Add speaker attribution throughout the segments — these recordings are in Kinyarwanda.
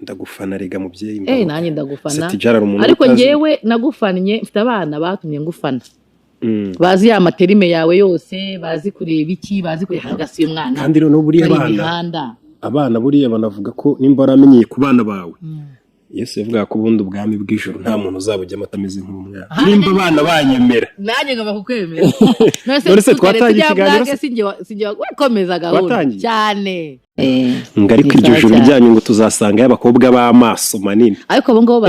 Speaker 1: Ndagufana rega mubyeyi.
Speaker 2: Nanjye ndagufana.
Speaker 1: Satijara ari umuntu
Speaker 2: Ariko
Speaker 1: utazi-
Speaker 2: njyewe nagufannye, mfite abana batumye ngufana, bazi ya ma terme yawe yose, bazi kureba iki, bazi kureba hagasi y'umwana.
Speaker 1: Kandi noneho buriya
Speaker 2: bari
Speaker 1: abana,
Speaker 2: imihanda.
Speaker 1: Abana buriya banavuga ko nimba waramenyeye ku bana bawe, Yesu yavugaga ko ubundi ubwami bw'ijuru nta muntu uzabujyamo atameze nk'umwana. Nimba abana banyemera,
Speaker 2: Nanjye ngomba kukwemera.
Speaker 1: None se twatangiye ikiganiro se?
Speaker 2: Sinjye wakomeza gahunda.
Speaker 1: Twatangiye?
Speaker 2: Cyane.
Speaker 1: Ngo ariko
Speaker 2: Ni
Speaker 1: iryo
Speaker 2: sawa
Speaker 1: juru
Speaker 2: cyane.
Speaker 1: ryanyu ngo tuzasangayo abakobwa b'amaso manini.
Speaker 2: Ariko abo ngabo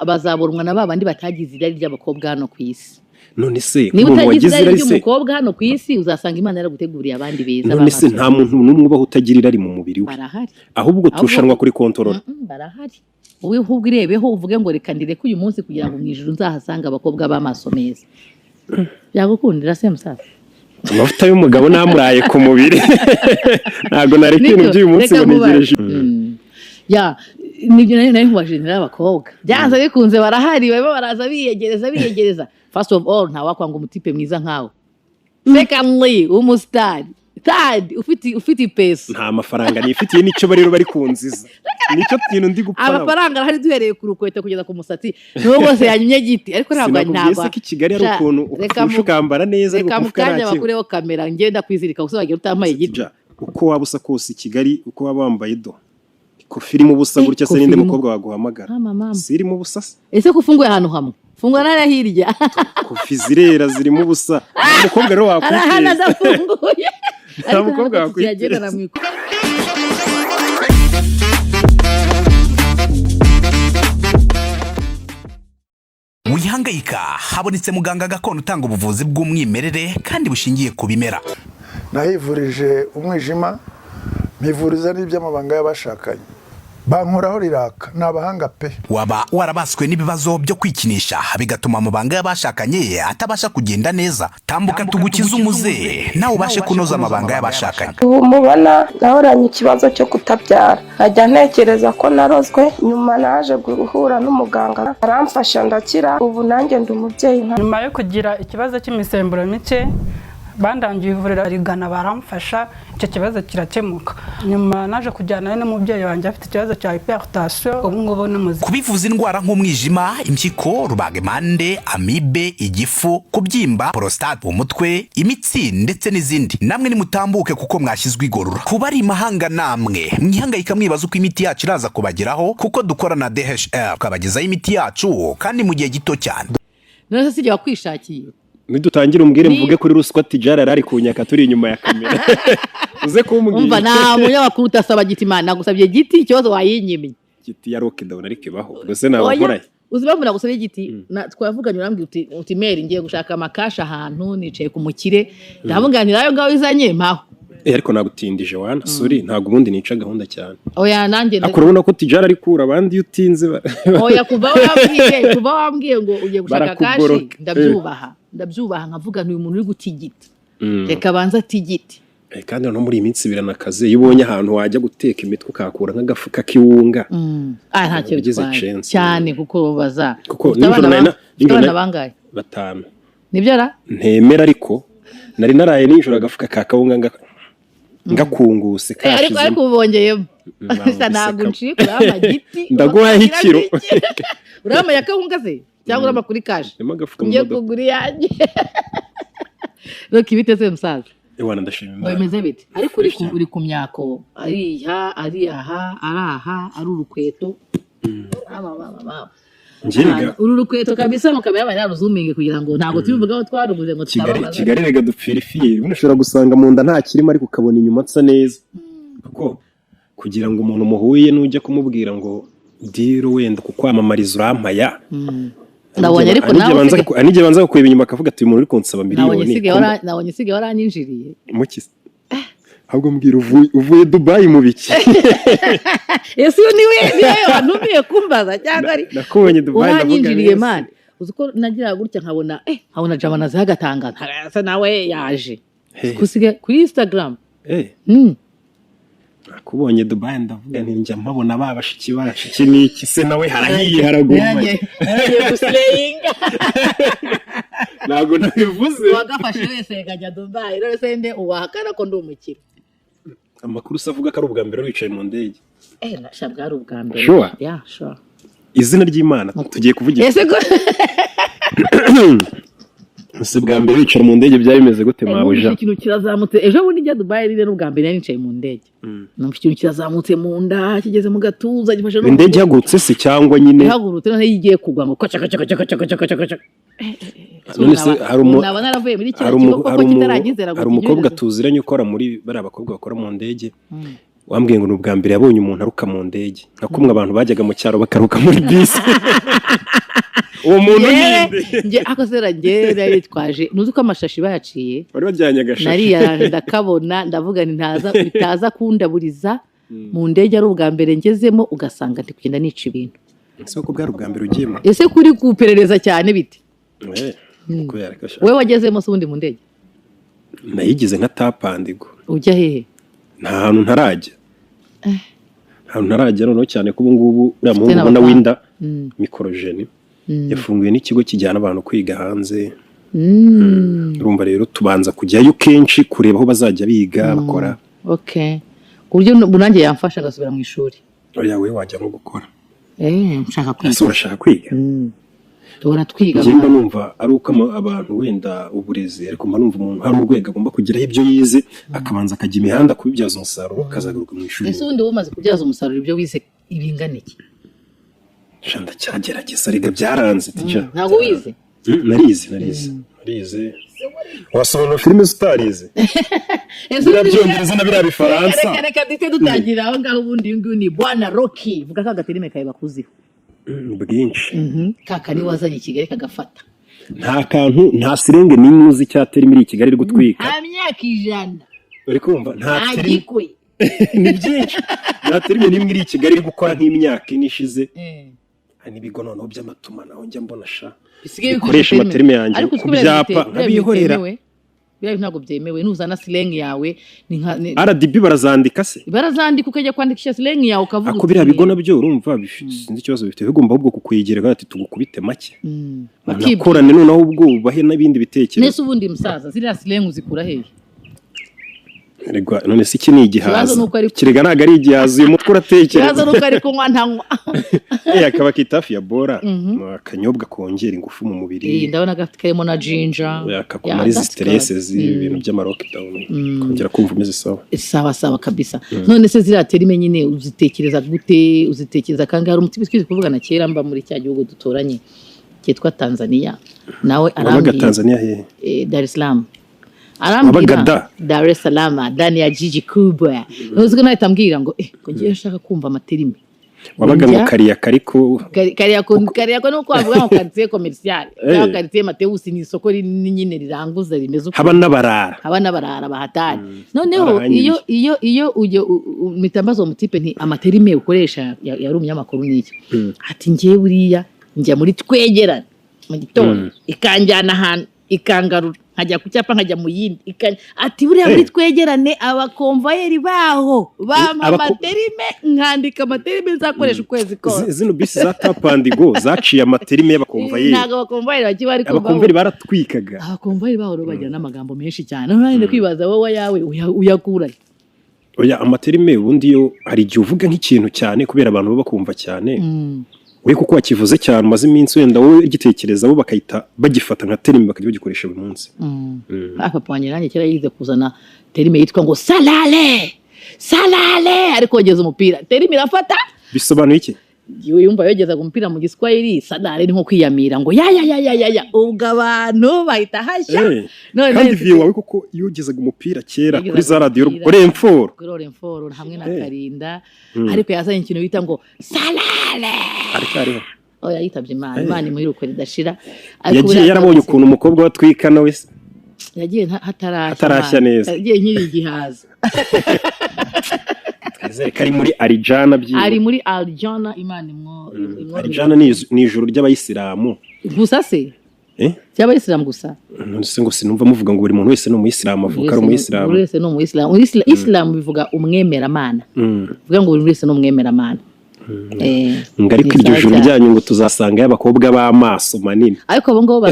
Speaker 2: bazaburwa na ba bandi batagize irari ry'abakobwa hano ku isi.
Speaker 1: None se
Speaker 2: Niba
Speaker 1: umuntu
Speaker 2: utagize
Speaker 1: wagize
Speaker 2: irari
Speaker 1: irari se,
Speaker 2: ry'umukobwa hano ku isi, uzasanga Imana yaraguteguriye abandi beza
Speaker 1: none se
Speaker 2: b'amaso.
Speaker 1: nta muntu n'umwe ubaho utagira irari mu mubiri we?
Speaker 2: Barahari.
Speaker 1: Ahubwo turushanwa kuri kontorora.
Speaker 2: Barahari. Wowe ahubwo irebeho, uvuge ngo reka ndireke uyu munsi kugira ngo mu ijuru nzahasange abakobwa b'amaso meza. Byagukundira se, musaza?
Speaker 1: Amavuta y'umugabo namuraye ku mubiri, ntabwo nareka ibintu
Speaker 2: Nibyo,
Speaker 1: by'uyu munsi
Speaker 2: reka
Speaker 1: ngo ntegereje.
Speaker 2: Ya, nibyo nari nkubajije nti abakobwa byanze bikunze barahari, barimo baraza biyegereza biyegereza. First of all, ntawakwanga umutipe mwiza nkawe. Secondly, umusitari. Third, ufite ipeso.
Speaker 1: Nta mafaranga nifitiye, nicyo rero bari kunziza, nicyo kintu ndi gupfa nabo.
Speaker 2: Amafaranga arahari, duhereye ku rukweto kugeza ku musatsi, n'uwo bose yanyumye giti, ariko ntabwo
Speaker 1: Sinakubwiye
Speaker 2: ntabwo
Speaker 1: se ko i Kigali hari
Speaker 2: Sha,
Speaker 1: ukuntu
Speaker 2: reka
Speaker 1: ufusha ukambara neza, ariko
Speaker 2: reka mu
Speaker 1: umufuka
Speaker 2: kanya
Speaker 1: nta kintu.
Speaker 2: bakureho kamera, ngenda kwizirika gusa wagira utampaye igiti.
Speaker 1: Ja, uko waba usa kose i Kigali, uko waba wambaye do ikofi irimo ubusa gutya se,
Speaker 2: Kofi
Speaker 1: ninde
Speaker 2: irimo-
Speaker 1: mukobwa waguhamagara?
Speaker 2: Mama, mama.
Speaker 1: Si irimo ubusa se?
Speaker 2: Ese ko ufunguye ahantu hamwe, fungura n'ariya hirya.
Speaker 1: Kofi zirera zirimo ubusa, nta mukobwa rero
Speaker 2: Hari ahantu
Speaker 1: wakwiteza.
Speaker 2: adafunguye.
Speaker 1: Nta mukobwa
Speaker 2: Ariko tuyagendana
Speaker 1: wakwiteza.
Speaker 2: mu iko-
Speaker 3: Wihangayika, habonetse muganga gakondo utanga ubuvuzi bw'umwimerere kandi bushingiye ku bimera.
Speaker 4: Nahivurije umwijima, mpivuriza n'iby'amabanga y'abashakanye, bankoraho riraka, ni abahanga pe.
Speaker 3: Waba warabaswe n'ibibazo byo kwikinisha bigatuma amabanga y'abashakanye atabasha kugenda neza? Tambuka tugukize umuze, nawe ubashe kunoza amabanga y'abashakanye.
Speaker 5: Ubu mubona nahoranye ikibazo cyo kutabyara, nkajya ntekereza ko narozwe. Nyuma naje guhura n'umuganga aramfasha ndakira, ubu nanjye ndi umubyeyi nka
Speaker 6: Nyuma yo kugira ikibazo cy'imisemburo mike, bandangiye ivuriro rigana, baramfasha, icyo kibazo kirakemuka. Nyuma naje kujyanayo n'umubyeyi wanjye afite ikibazo cya hypertension, ubu ngubu ni muzima.
Speaker 3: Kubivuza indwara nk'umwijima, impyiko, rubagimpande, amibe, igifu, kubyimba, prostate, umutwe, imitsi ndetse n'izindi, namwe nimutambuke kuko mwashyizwe igorora. Kuba ari imahanga, namwe mwihangayika mwibaza uko imiti yacu iraza kubageraho, kuko dukora na DHL tukabagezaho imiti yacu kandi mu gihe gito cyane.
Speaker 2: None se sijya wakwishakiye?
Speaker 1: Nidutangira umbwire mvuge kuri ruswa Tijara yari ari kunyaka turi inyuma ya kamera, uze kumbwira.
Speaker 2: Umva, nta munyamakuru utasaba giti. Imana nagusabye giti, ikibazo wayinyimye.
Speaker 1: Giti ya lockdown ariko ibaho, ubwo se naba.
Speaker 2: Uzi impamvu nagusabye igiti? Twavuganye urambwira uti meri ngiye gushaka amakashi ahantu nicaye ku mukire, ndavuga nti ayo ngaho izanye mpaho.
Speaker 1: Ariko nagutindije wana, sorry, ntabwo ubundi nica gahunda cyane.
Speaker 2: Oya, nanjye
Speaker 1: Ariko urabona ko Tijara ari kura abandi iyo utinze
Speaker 2: Oya, kuva wambwiye ngo ugiye gushaka kashi,
Speaker 1: Barakugoroka.
Speaker 2: ndabyubaha, nkavuga nti uyu muntu uri gutigita, reka abanze atigite.
Speaker 1: Kandi noneho muri iyi minsi biranakaze, iyo ubonye ahantu wajya guteka imitwe ukahakura nk'agafuka k'iwunga,
Speaker 2: Ah, ntacyo
Speaker 1: ugize
Speaker 2: bitwaye
Speaker 1: chance.
Speaker 2: Cyane, kuko baza
Speaker 1: Kuko
Speaker 2: ufite
Speaker 1: nijoro
Speaker 2: abana ufite
Speaker 1: nijoro
Speaker 2: abana bangahe?
Speaker 1: Batanu.
Speaker 2: Nibyo ra?
Speaker 1: Ntemera, ariko nari naraye nijoro agafuka ka kawunga ngakunguse
Speaker 2: Ariko
Speaker 1: kashizemo.
Speaker 2: ariko ubu bongeyemo.
Speaker 1: Bambise
Speaker 2: Ntabwo ncika, urama giti.
Speaker 1: Ndaguhaho ikiro.
Speaker 2: Urama ya kawunga se cyangwa urama kuri kashi?
Speaker 1: Harimo agafuka mu
Speaker 2: Ngiye
Speaker 1: modoka.
Speaker 2: kugura iyanjye. Roki, bite se musaza?
Speaker 1: Ewana, ndashima
Speaker 2: Ngo
Speaker 1: Imana.
Speaker 2: bimeze bite? Ariko uri ku myako, ariha ari aha, ari aha, ari urukweto. Mama, mama, mama.
Speaker 1: Njye rega
Speaker 2: Uru rukweto kabisa, mukamera bari yaruzuminge kugira ngo ntabwo tubivugaho, twaruguze ngo
Speaker 1: Kigali
Speaker 2: tutabamaza.
Speaker 1: Kigali rega dupfira ifiyeri. Ubundi ushobora gusanga mu nda nta kirimo, ariko ukabona inyuma nsa neza, kuko kugira ngo umuntu muhuye nujya kumubwira ngo deal wenda kukwamamariza urampaya,
Speaker 2: Nabonye ariko nawe
Speaker 1: hari n'igihe banza kukureba inyuma akavuga ati uyu muntu uri kunsaba miliyoni
Speaker 2: nabonye usigaye waranyinjiriye.
Speaker 1: Mukize, ahubwo mbwira, uvuye Dubayi mu biki?
Speaker 2: Ese uyu niwe wantumiye kumbaza cyangwa ari
Speaker 1: Nakubonye Dubayi ndavuga
Speaker 2: Uranyinjiriye.
Speaker 1: Neza.
Speaker 2: Man, uzi ko nagira gutya nkabona Jama naziho agatangaza, asa nawe yaje Kusiga kuri Instagram.
Speaker 1: Nakubonye Dubayi ndavuga nti njya mpabona ba bashiki bacu, iki ni iki se? Nawe harahiye haraguruma.
Speaker 2: Yaragiye guslayinga.
Speaker 1: Ntabwo nabivuze.
Speaker 2: Uwagafashe wese akajya Dubayi, none se nde uwahakana ko ndi umukire?
Speaker 1: Amakuru se avuga ko ari ubwa mbere wicaye mu ndege?
Speaker 2: Sha, bwari ubwa mbere.
Speaker 1: Sure?
Speaker 2: Yeah, sure.
Speaker 1: Izina ry'Imana, tugiye kuvugira.
Speaker 2: Ese ko
Speaker 1: Ese bwa mbere wicara mu ndege byari bimeze gute, mabuja?
Speaker 2: Numva ikintu kirazamutse. Ejo bundi njya Dubai rero, n'ubwa mbere nari nicaye mu ndege, numva ikintu kirazamutse mu nda, kigeze mu gatuza, gifashe no mu
Speaker 1: Indege ihagurutse se cyangwa nyine?
Speaker 2: Ihagurutse, noneho iyo igiye kugwa ngo koca koca koca koca koca koca koca.
Speaker 1: None se hari
Speaker 2: Naba naravuye muri kiriya
Speaker 1: hari
Speaker 2: kigo koko kitaranyizera.
Speaker 1: Hari umukobwa tuziranye ukora muri bariya bakobwa bakora mu ndege, wambwiye ngo ni ubwa mbere yabonye umuntu aruka mu ndege, nka kumwe abantu bajyaga mu cyaro bakaruka muri bisi. Uwo muntu ninde?
Speaker 2: Njye ako sera, njye nari nitwaje, ntuzi ko amashashi bayaciye.
Speaker 1: Wari wajyanye agashashi?
Speaker 2: Nariyaranje, ndakabona, ndavuga nti ntaza bitaza kundaburiza mu ndege, ari ubwa mbere ngezemo, ugasanga ndi kugenda nica ibintu.
Speaker 1: Ese ko bwari ubwa mbere ugiyemo?
Speaker 2: Ese kuri kuperereza cyane bite?
Speaker 1: Kubera ko
Speaker 2: Wowe wagezemo se ubundi mu ndege?
Speaker 1: Nayigize nka tapandigo.
Speaker 2: Ujya hehe?
Speaker 1: Nta hantu ntarajya, nta hantu ntarajya. Noneho cyane ko ubu ngubu uriya muhungu ubona
Speaker 2: n'abapanga.
Speaker 1: w'inda mikorojeni yafunguye n'ikigo kijyana abantu kwiga hanze. Urumva rero tubanza kujyayo kenshi kureba aho bazajya biga bakora.
Speaker 2: Okay, ku buryo ubu nanjye yamfasha agasubira mu ishuri.
Speaker 1: Oya, we wajya nko gukora.
Speaker 2: Nshaka
Speaker 1: Ese
Speaker 2: kwiga.
Speaker 1: urashaka kwiga?
Speaker 2: Duhora twiga.
Speaker 1: Njye mba numva ari uko abantu wenda uburezi, ariko mba numva umuntu hari urwego agomba kugeraho ibyo yize, akabanza akajya imihanda kubibyaza umusaruro, akazagaruka mu ishuri.
Speaker 2: Ese ubundi wowe umaze kubyaza umusaruro ibyo wize ibingana iki?
Speaker 1: Sha, ndacyagerageza rega, byaranze teacher.
Speaker 2: Ntabwo wize?
Speaker 1: Narize, narize, narize. Wasobanura filime utarize?
Speaker 2: Ese
Speaker 1: Biriya byongereza na biriya bifaransa.
Speaker 2: Reka, reka duhite dutangira aho ngaho. Ubundi uyu nguyu ni Bwana Rocky, vuga ka gaterime kawe bakuziho.
Speaker 1: Bwinshi.
Speaker 2: Kaka ni wazanye i Kigali kagafata.
Speaker 1: Nta kantu, nta slang n'imwe uzi icyateri muri Kigali iri gutwika.
Speaker 2: Nta myaka 100.
Speaker 1: Uri kumva, nta
Speaker 2: Nta
Speaker 1: terime.
Speaker 2: gikwe.
Speaker 1: Ni byinshi, nta terme n'imwe iri i Kigali iri gukora nk'imyaka 4 ishize. Hari n'ibigo noneho by'amatumanaho njya mbona sha
Speaker 2: Bisigaye
Speaker 1: bikoresha
Speaker 2: bikoresha
Speaker 1: amaterme yanjye
Speaker 2: Ariko
Speaker 1: ku
Speaker 2: biriya
Speaker 1: byapa,
Speaker 2: biriya
Speaker 1: nkabihorera.
Speaker 2: bitemewe. Biriya ntabwo byemewe. Nuzana slang yawe ni nka
Speaker 1: RDB barazandika se?
Speaker 2: Barazandika, ukajya kwandikisha slang yawe ukavuga
Speaker 1: Ako
Speaker 2: uti
Speaker 1: biriya bigo nabyo urumva sinzi ikibazo bifite, bigomba ahubwo kukwegera ati tugukubite make.
Speaker 2: Bakibwira.
Speaker 1: Munakorane noneho, ubwo ubahe n'ibindi bitekerezo.
Speaker 2: Nese ubundi musaza, ziriya slang uzikura hehe?
Speaker 1: Erega, none se iki ni igihaza?
Speaker 2: Ikibazo ni uko
Speaker 1: Kirega ntabwo ari igihaza, uyu mutwe uratekereza.
Speaker 2: Ikibazo ni uko ari kunywa ntanywa.
Speaker 1: Akaba kita hafi ya bora, akanyobwa kongera ingufu mu mubiri.
Speaker 2: Ndabona gafite karimo na ginger.
Speaker 1: Kakumara izi
Speaker 2: Yeah, that's
Speaker 1: stress
Speaker 2: good.
Speaker 1: z'ibintu by'ama lockdown, kongera kumva umeze sawa.
Speaker 2: Sawa sawa kabisa. None se ziriya terme nyine uzitekereza gute? Uzitekereza kangahe? Hari umutima twize kuvugana kera mba muri cya gihugu duturanye cyitwa Tanzania, nawe
Speaker 1: Wabaga
Speaker 2: arambwira.
Speaker 1: Tanzania hehe?
Speaker 2: Dar es Salaam.
Speaker 1: Wabaga
Speaker 2: Arambwira
Speaker 1: da?
Speaker 2: Dar es Salaam, ndani ya jiji kubwa. Ntuzi ko nahita ambwira ngo ngo ngiye nshaka kumva amaterme.
Speaker 1: Wabaga ngo
Speaker 2: Njya-
Speaker 1: kariya kariko?
Speaker 2: Kariako, Kariako ni uko wavuga ngo quartier commercial cyangwa quartier Mateus, ni isoko rinini nyine riranguza rimeze uko.
Speaker 1: Haba n'abarara.
Speaker 2: Haba n'abarara bahatari. Noneho
Speaker 1: Barahanyiriye.
Speaker 2: iyo ujya mitambazo mutipe nti amaterme ukoresha, yari umunyamakuru n'iki, ati ngiye buriya njya muri twegerane mu gitondo, ikanjyana ahantu ikangarura, nkajya ku cyapa, nkajya mu yindi, ati buriya muri twegerane abakomvayeri baho bampa amaterme, nkandika amaterme nzakoresha ukwezi kose.
Speaker 1: Zino bisi za tapandigo zaciye amaterme y'abakomvayeri.
Speaker 2: Ntabwo abakomvayeri bakiba, ariko
Speaker 1: Abakomvayeri baratwikaga.
Speaker 2: Abakomvayeri baho rero bagira n'amagambo menshi cyane. Noneho nanjye kwibaza wowe ayawe uyakurahe?
Speaker 1: Oya, amaterme ubundi yo hari igihe uvuga nk'ikintu cyane kubera abantu baba bakumva cyane, we kuko wakivuze cyane umaze iminsi wenda wowe ugitekereza, bo bakahita bagifata nka terme, bakajya bagikoresha buri munsi.
Speaker 2: Papa wanjye nanjye kera yize kuzana terme yitwa ngo salale salale, ariko yogeza umupira, terme irafata.
Speaker 1: Bisobanuye iki?
Speaker 2: Yumva yogezaga umupira mu Giswahili, salale ni nko kwiyamira ngo ya ya ya ya ya ya, ubwo abantu bahita hashya. None
Speaker 1: Kandi vieux wawe koko yogezaga umupira kera
Speaker 2: Yogezaga
Speaker 1: kuri za radiyo
Speaker 2: umupira.
Speaker 1: Orinfor?
Speaker 2: Kuri Orinfor hamwe na Karinda, ariko yazanye ikintu bita ngo salale.
Speaker 1: Aracyariho?
Speaker 2: Oya, yitabye Imana, Imana imuhiruko ridashira. Ariko
Speaker 1: Yagiye
Speaker 2: buriya
Speaker 1: yarabonye ukuntu umukobwa we atwika nawe se.
Speaker 2: Yagiye hatarashya.
Speaker 1: Hatarashya
Speaker 2: Imana.
Speaker 1: neza.
Speaker 2: Yagiye nkiri igihaza.
Speaker 1: Twizere ko ari muri Arijana byibura.
Speaker 2: Ari muri Aljana, Imana imwo
Speaker 1: Arijana ni ijuru ry'abayisilamu.
Speaker 2: Gusa se?
Speaker 1: Eh?
Speaker 2: By'abayisilamu gusa?
Speaker 1: None se ngo sinumva muvuga ngo buri muntu wese ni umuyisilamu, avuka ari umuyisilamu?
Speaker 2: Buri wese ni umuyisilamu. Isilamu bivuga umwemeramana. Bivuga ngo buri wese ni umwemeramana.
Speaker 1: Ngo ariko
Speaker 2: Ni
Speaker 1: iryo
Speaker 2: sawa
Speaker 1: juru
Speaker 2: cyane.
Speaker 1: ryanyu ngo tuzasangayo abakobwa b'amaso manini.
Speaker 2: Ariko abo ngabo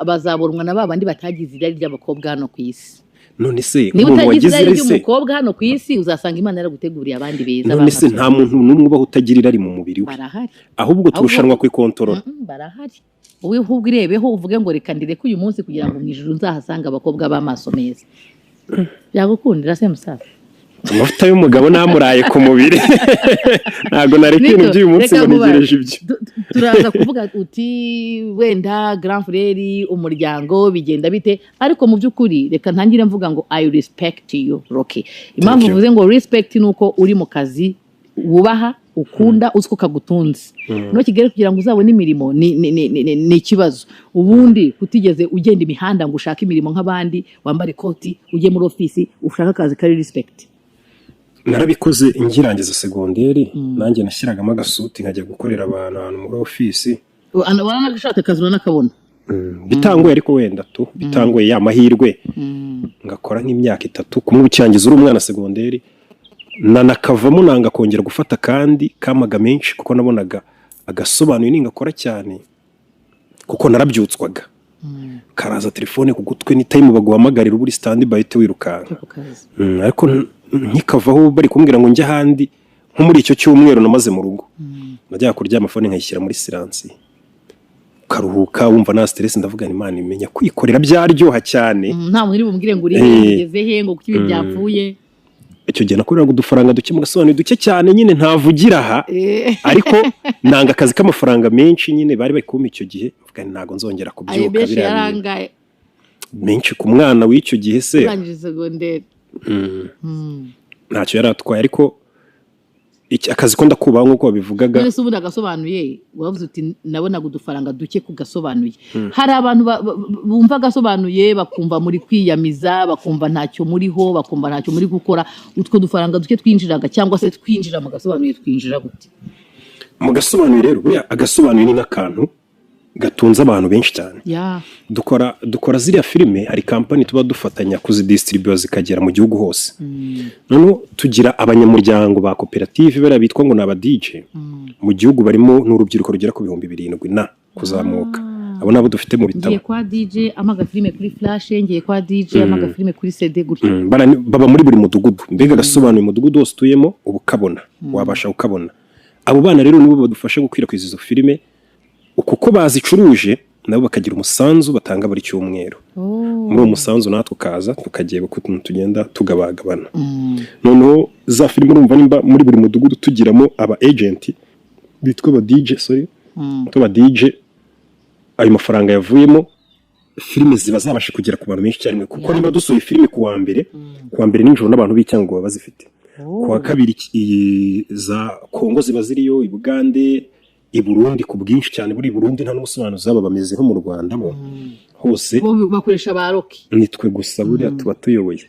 Speaker 2: bazabonwa na ba bandi batagize irari ry'abakobwa hano ku isi.
Speaker 1: None se
Speaker 2: Niba
Speaker 1: umuntu
Speaker 2: utagize
Speaker 1: wagize
Speaker 2: irari
Speaker 1: irari se,
Speaker 2: ry'umukobwa hano ku isi, uzasanga Imana yaraguteguriye abandi beza
Speaker 1: none se
Speaker 2: b'amaso.
Speaker 1: nta muntu n'umwe ubaho utagira irari mu mubiri we.
Speaker 2: Barahari.
Speaker 1: Ahubwo turushanwa kwikontorora.
Speaker 2: Barahari. Wowe ahubwo irebeho, uvuge ngo reka ndireke uyu munsi kugira ngo mu ijuru nzahasange abakobwa b'amaso meza. Byagukundira se, musaza?
Speaker 1: Amavuta y'umugabo namuraye ku mubiri, ntabwo nareka ibintu
Speaker 2: Niko,
Speaker 1: by'uyu munsi
Speaker 2: reka
Speaker 1: ngo ntegereje ibyo.
Speaker 2: Turaza kuvuga uti wenda grand frère, umuryango bigenda bite, ariko mu by'ukuri reka ntangire mvuga ngo I respect you, Rocky. Impamvu
Speaker 1: Thank you.
Speaker 2: mvuze ngo respect ni uko uri mu kazi wubaha, ukunda, uzi ko kagutunze. No Kigali kugira ngo uzabone imirimo ni ikibazo. Ubundi kutigeze ugenda imihanda ngo ushake imirimo nk'abandi, wambare ikoti, ujye muri ofisi ushake akazi kari respect.
Speaker 1: Narabikoze ngirangiza segonderi, nanjye nashyiragamo agasuti nkajya gukorera abantu ahantu muri ofisi.
Speaker 2: Waranagashaka akazi uranakabona?
Speaker 1: Bitangoye, ariko wenda tu bitangoye ya mahirwe ngakora nk'imyaka 3 kumwe ukirangiza uri umwana segonderi, nanakavamo nanga kongera gufata kandi kamaga menshi, kuko nabonaga agasobanuye ningakora cyane, kuko narabyutswaga karaza telefone ku gutwi, ni time baguhamagarira uba uri stand by uhite wirukanka.
Speaker 2: Ku kazi.
Speaker 1: Ariko nkikavaho bari kumbwira ngo njye ahandi, nko muri icyo cyumweru namaze mu rugo, najyaga kuryama phone nkayishyira muri silence, ukaruhuka wumva nta stress. Ndavuga nti Imana imenya kwikorera byaryoha cyane.
Speaker 2: Nta muntu uri bumubwire ngo uri he, ugeze he, ngo kuki ibi byapfuye.
Speaker 1: Icyo gihe nakoreraga udufaranga duke mu gasobanuye, duke cyane nyine ntavugira aha, ariko nanga akazi k'amafaranga menshi nyine bari bari kumpa icyo gihe. Mvuga nti ntabwo nzongera
Speaker 2: Ayo
Speaker 1: kubyuka
Speaker 2: menshi
Speaker 1: biriya bintu.
Speaker 2: Yarangaye?
Speaker 1: Menshi ku mwana w'icyo gihe se?
Speaker 2: Urangije segonderi.
Speaker 1: Ntacyo yari atwaye, ariko akazi ko ndakubaha nk'uko babivugaga.
Speaker 2: None se ubundi agasobanuye, wavuze uti nabonaga udufaranga duke ku gasobanuye. Hari abantu bumva agasobanuye bakumva muri kwiyamiza, bakumva ntacyo muriho, bakumva ntacyo muri gukora. Utwo dufaranga duke twinjiraga cyangwa se twinjira mu gasobanuye twinjira gute?
Speaker 1: Mu gasobanuye rero, buriya agasobanuye ni n'akantu gatunze abantu benshi cyane. Dukora ziriya filime, hari kampani tuba dufatanya kuzidisitiribuwa zikagera mu gihugu hose. Noneho tugira abanyamuryango ba koperative bariya bitwa ngo ni aba DJ mu gihugu, barimo n'urubyiruko rugera ku 7000 na kuzamuka. Abo nabo dufite mu bitabo.
Speaker 2: Ngiye kwa DJ ampa agafilime kuri flash, ngiye kwa DJ ampa agafilime kuri CD, gutyo.
Speaker 1: Baba muri buri mudugudu. Mbega agasobanuye umudugudu wose utuyemo uba ukabona, wabasha kukabona. Abo bana rero nibo badufasha gukwirakwiza izo filime, kuko bazicuruje nabo bakagira umusanzu batanga buri cyumweru. Muri uwo musanzu natwe ukaza tukagiye ukuntu tugenda tugabagabana. Noneho za filime, urumva nimba muri buri mudugudu tugiramo aba agent bitwa aba DJ, sorry, tuba DJ, ayo mafaranga yavuyemo filime ziba zabasha kugera ku bantu benshi cyane, kuko niba dusohoye filime ku wa mbere, ku wa mbere nijoro n'abantu b'icyangugu baba bazifite, ku wa kabiri iyi za Kongo ziba ziriyo, i Bugande, i Burundi ku bwinshi cyane. Buri Burundi nta n'umusobanuzi wabo, bameze nko mu Rwanda bo hose.
Speaker 2: Bo bakoresha ba Rocky.
Speaker 1: Nitwe gusa buriya tuba tuyoboye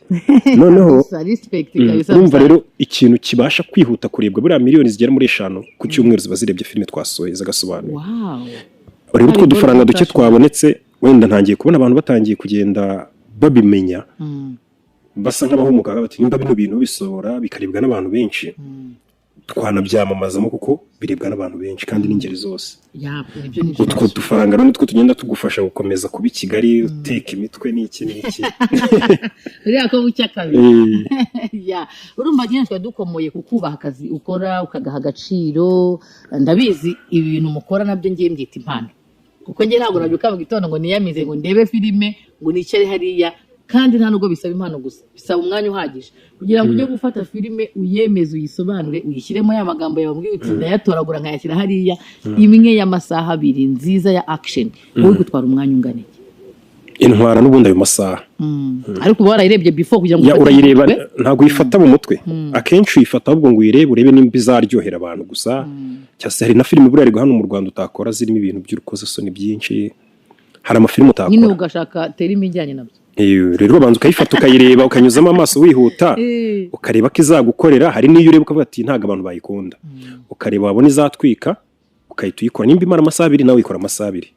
Speaker 1: noneho.
Speaker 2: Gusa respect kabisa.
Speaker 1: Urumva rero ikintu kibasha kwihuta kurebwa, buriya miliyoni zigera muri 5 ku cyumweru ziba zirebye filime twasohoye zagasobanuye. Rero utwo
Speaker 2: Hari
Speaker 1: dufaranga duke
Speaker 2: goal.
Speaker 1: twabonetse, wenda ntangiye kubona abantu batangiye kugenda babimenya, basa nk'abahumuka bati nimba bino bintu bisohora bikaribwa n'abantu benshi, twanabyamamazamo kuko birebwa n'abantu benshi kandi n'ingeri zose.
Speaker 2: Ya, ibyo ni byo.
Speaker 1: Utwo dufaranga rero nitwo tugenda tugufasha gukomeza kuba i Kigali, uteka imitwe n'iki n'iki.
Speaker 2: Uriya ko bucya kabiri. Ya, urumva nyine twari dukomoye ku kubaha akazi ukora, ukagaha agaciro. Ndabizi ibi bintu mukora nabyo ngiye mbyita impano, kuko njye ntabwo nabyuka mu gitondo ngo niyamize ngo ndebe filime, ngo nicare hariya. Kandi nta nubwo bisaba impano gusa, bisaba umwanya uhagije kugira ngo ujye gufata filime uyemeze, uyisobanure, uyishyiremo ya magambo yawe wambwiye uti ndayatoragura nkayashyira hariya, imwe y'amasaha 2 nziza ya action, wowe gutwara umwanya ungana iki?
Speaker 1: Intwara n'ubundi ayo masaha.
Speaker 2: Ariko uba warayirebye before kugira ngo
Speaker 1: Ya,
Speaker 2: ufate mu
Speaker 1: urayireba.
Speaker 2: mutwe?
Speaker 1: Ntabwo uyifata mu mutwe, akenshi uyifata ahubwo ngo uyirebe, urebe nimba izaryohera abantu gusa. Cyangwa se hari na filime buriya ariko hano mu Rwanda utakora zirimo ibintu by'urukozasoni byinshi, hari amafilime
Speaker 2: Nyine
Speaker 1: utakora.
Speaker 2: ugashaka terime ijyanye nabyo.
Speaker 1: Rero ubanza ukayifata, ukayireba, ukanyuzamo amaso wihuta, ukareba ko izagukorera. Hari n'iyo ureba ukavuga ati ntabwo abantu bayikunda, ukareba wabona izatwika ukahita uyikora. Nimba imara amasaha 2, nawe uyikora amasaha 2,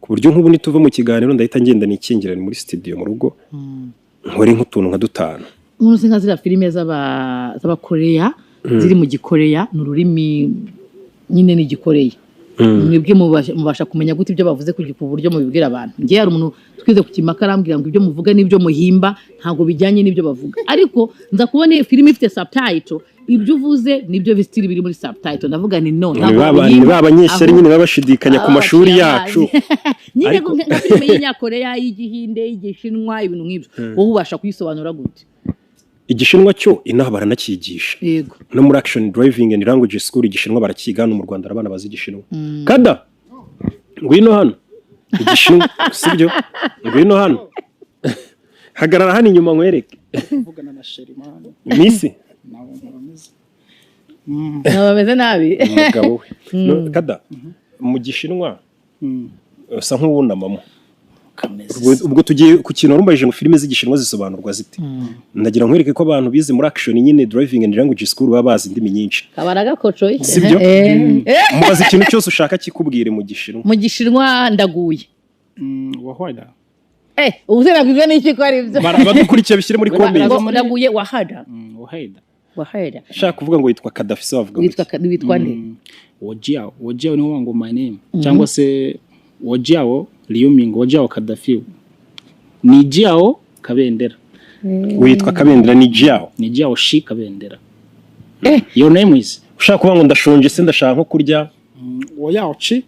Speaker 1: ku buryo nk'ubu nituva mu kiganiro ndahita ngenda nikingirane muri studio mu rugo, nkore nk'utuntu nka dutanu.
Speaker 2: Umuntu nka ziriya filime z'abakoreya ziri mu gikoreya, ni ururimi nyine ni igikoreya. Mwebwe mubasha kumenya gute ibyo bavuze ku buryo mubibwira abantu? Njye hari umuntu twize ku kimaka, arambwira ngo ibyo muvuga n'ibyo muhimba ntabwo bijyanye n'ibyo bavuga, ariko nza kubona iyi filime ifite subtitle, ibyo uvuze nibyo bisitiri biri muri subtitle. Ndavuga ni no,
Speaker 1: Ni
Speaker 2: ntabwo
Speaker 1: ni
Speaker 2: uhimba,
Speaker 1: ba banyeshyari
Speaker 2: ahubwo
Speaker 1: nyine baba bashidikanya ku
Speaker 2: aba
Speaker 1: mashuri
Speaker 2: baciye
Speaker 1: yacu.
Speaker 2: amazi. Nyine nka filime y'Inyakoreya, y'Igihinde, y'Igishinwa, ibintu nk'ibyo, wowe ubasha kuyisobanura gute?
Speaker 1: Igishinwa cyo inaha baranakigisha. No muri Action Driving and Language School Igishinwa barakiga. Hano mu Rwanda hari abana bazi Igishinwa. Kada, ngwino hano. Igishinwa, sibyo? Ngwino hano, hagarara hano inyuma nkwereke.
Speaker 7: Kuvugana na Sherimani.
Speaker 1: Misi.
Speaker 7: Nabo bameze.
Speaker 2: Ntabwo bameze nabi.
Speaker 1: Umugabo we. No, Kada, mu Gishinwa usa nk'uwunamamo.
Speaker 7: Kameze.
Speaker 1: Ubwo tugiye ku kintu warumbaje ngo filime z'Igishinwa zisobanurwa zite. Ndagira nkwereke ko abantu bize muri Action nyine Driving and Language School baba bazi indimi nyinshi.
Speaker 2: Kabara gakocoye.
Speaker 1: Sibyo?
Speaker 2: Eh.
Speaker 1: Mubaza ikintu cyose ushaka kikubwire mu Gishinwa.
Speaker 2: Mu Gishinwa, ndaguye.
Speaker 7: Wahwada.
Speaker 2: Eh, ubu se nabwirwa n'iki ko ari ibyo?
Speaker 1: Abadukurikiye bishyire muri comment.
Speaker 2: Ngo ndaguye, wahada.
Speaker 7: Waheda.
Speaker 2: Wahada.
Speaker 1: Ushaka kuvuga ngo witwa Kadafi se wavuga
Speaker 2: Witwa
Speaker 1: ngo
Speaker 2: witwa nde?
Speaker 7: 我叫我叫ni ngo my name, cyangwa se 我叫 Liuming, 我叫 Kadafi, ni 叫 Kabendera.
Speaker 1: Witwa Kabendera, ni Jiao.
Speaker 7: Ni 叫 Shi Kabendera.
Speaker 2: Eh.
Speaker 7: Your name is?
Speaker 1: Ushaka kuvuga ngo ndashonje se, ndashaka nko kurya?
Speaker 7: 我要吃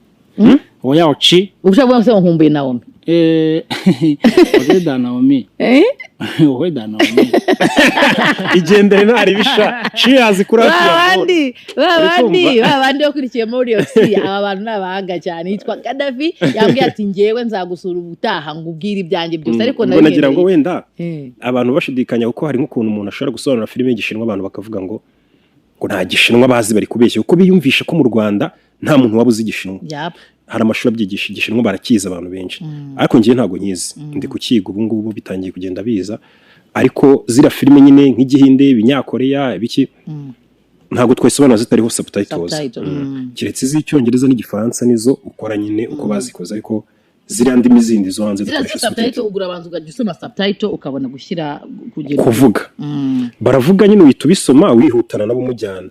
Speaker 7: 我要吃
Speaker 2: Ushaka kuvuga ngo nkumbuye Naomi?
Speaker 7: Eh, 我会 Naomi.
Speaker 2: Eh.
Speaker 7: 我会 Naomi.
Speaker 1: Igendere ntaribisha cheers kuri
Speaker 2: Ba
Speaker 1: hafi ya
Speaker 2: bandi, ba
Speaker 1: Uri
Speaker 2: bandi,
Speaker 1: kumva?
Speaker 2: ba bandi bakurikiye muri Oxy, aba bantu ni abahanga cyane. Yitwa Kadafi, yambwiye ati ngewe nzagusura ubutaha ngo ubwire ibyanjye byose, ariko
Speaker 1: Ubwo nagira ngo
Speaker 2: nabihereye.
Speaker 1: wenda
Speaker 2: Eh.
Speaker 1: abantu bashidikanya, kuko hari nk'ukuntu umuntu ashobora gusobanura filime y'Igishinwa, abantu bakavuga ngo nta Gishinwa bazi, bari kubeshya, kuko biyumvisha ko mu Rwanda nta muntu waba uzi Igishinwa. Hari amashuri abyigisha Igishinwa, barakizi abantu benshi, ariko ngewe ntabwo nyizi, ndi kukiga ubu ngubu, bitangiye kugenda biza. Ariko ziriya filime nyine nk'Igihinde, Ibinyakoreya, ibiki, ntabwo twasobanura zitariho subtitles.
Speaker 2: Subtitle.
Speaker 1: Keretse iz'Icyongereza n'Igifaransa, nizo ukora nyine uko bazikoze, ariko ziriya ndimi zindi zo hanze
Speaker 2: Ziriya
Speaker 1: dukoresha
Speaker 2: subtitle,
Speaker 1: subtitle.
Speaker 2: ugura abanza ukajya usoma subtitle ukabona gushyira kugera
Speaker 1: Kuvuga, baravuga nyine uhita ubisoma wihutana nabo umujyana.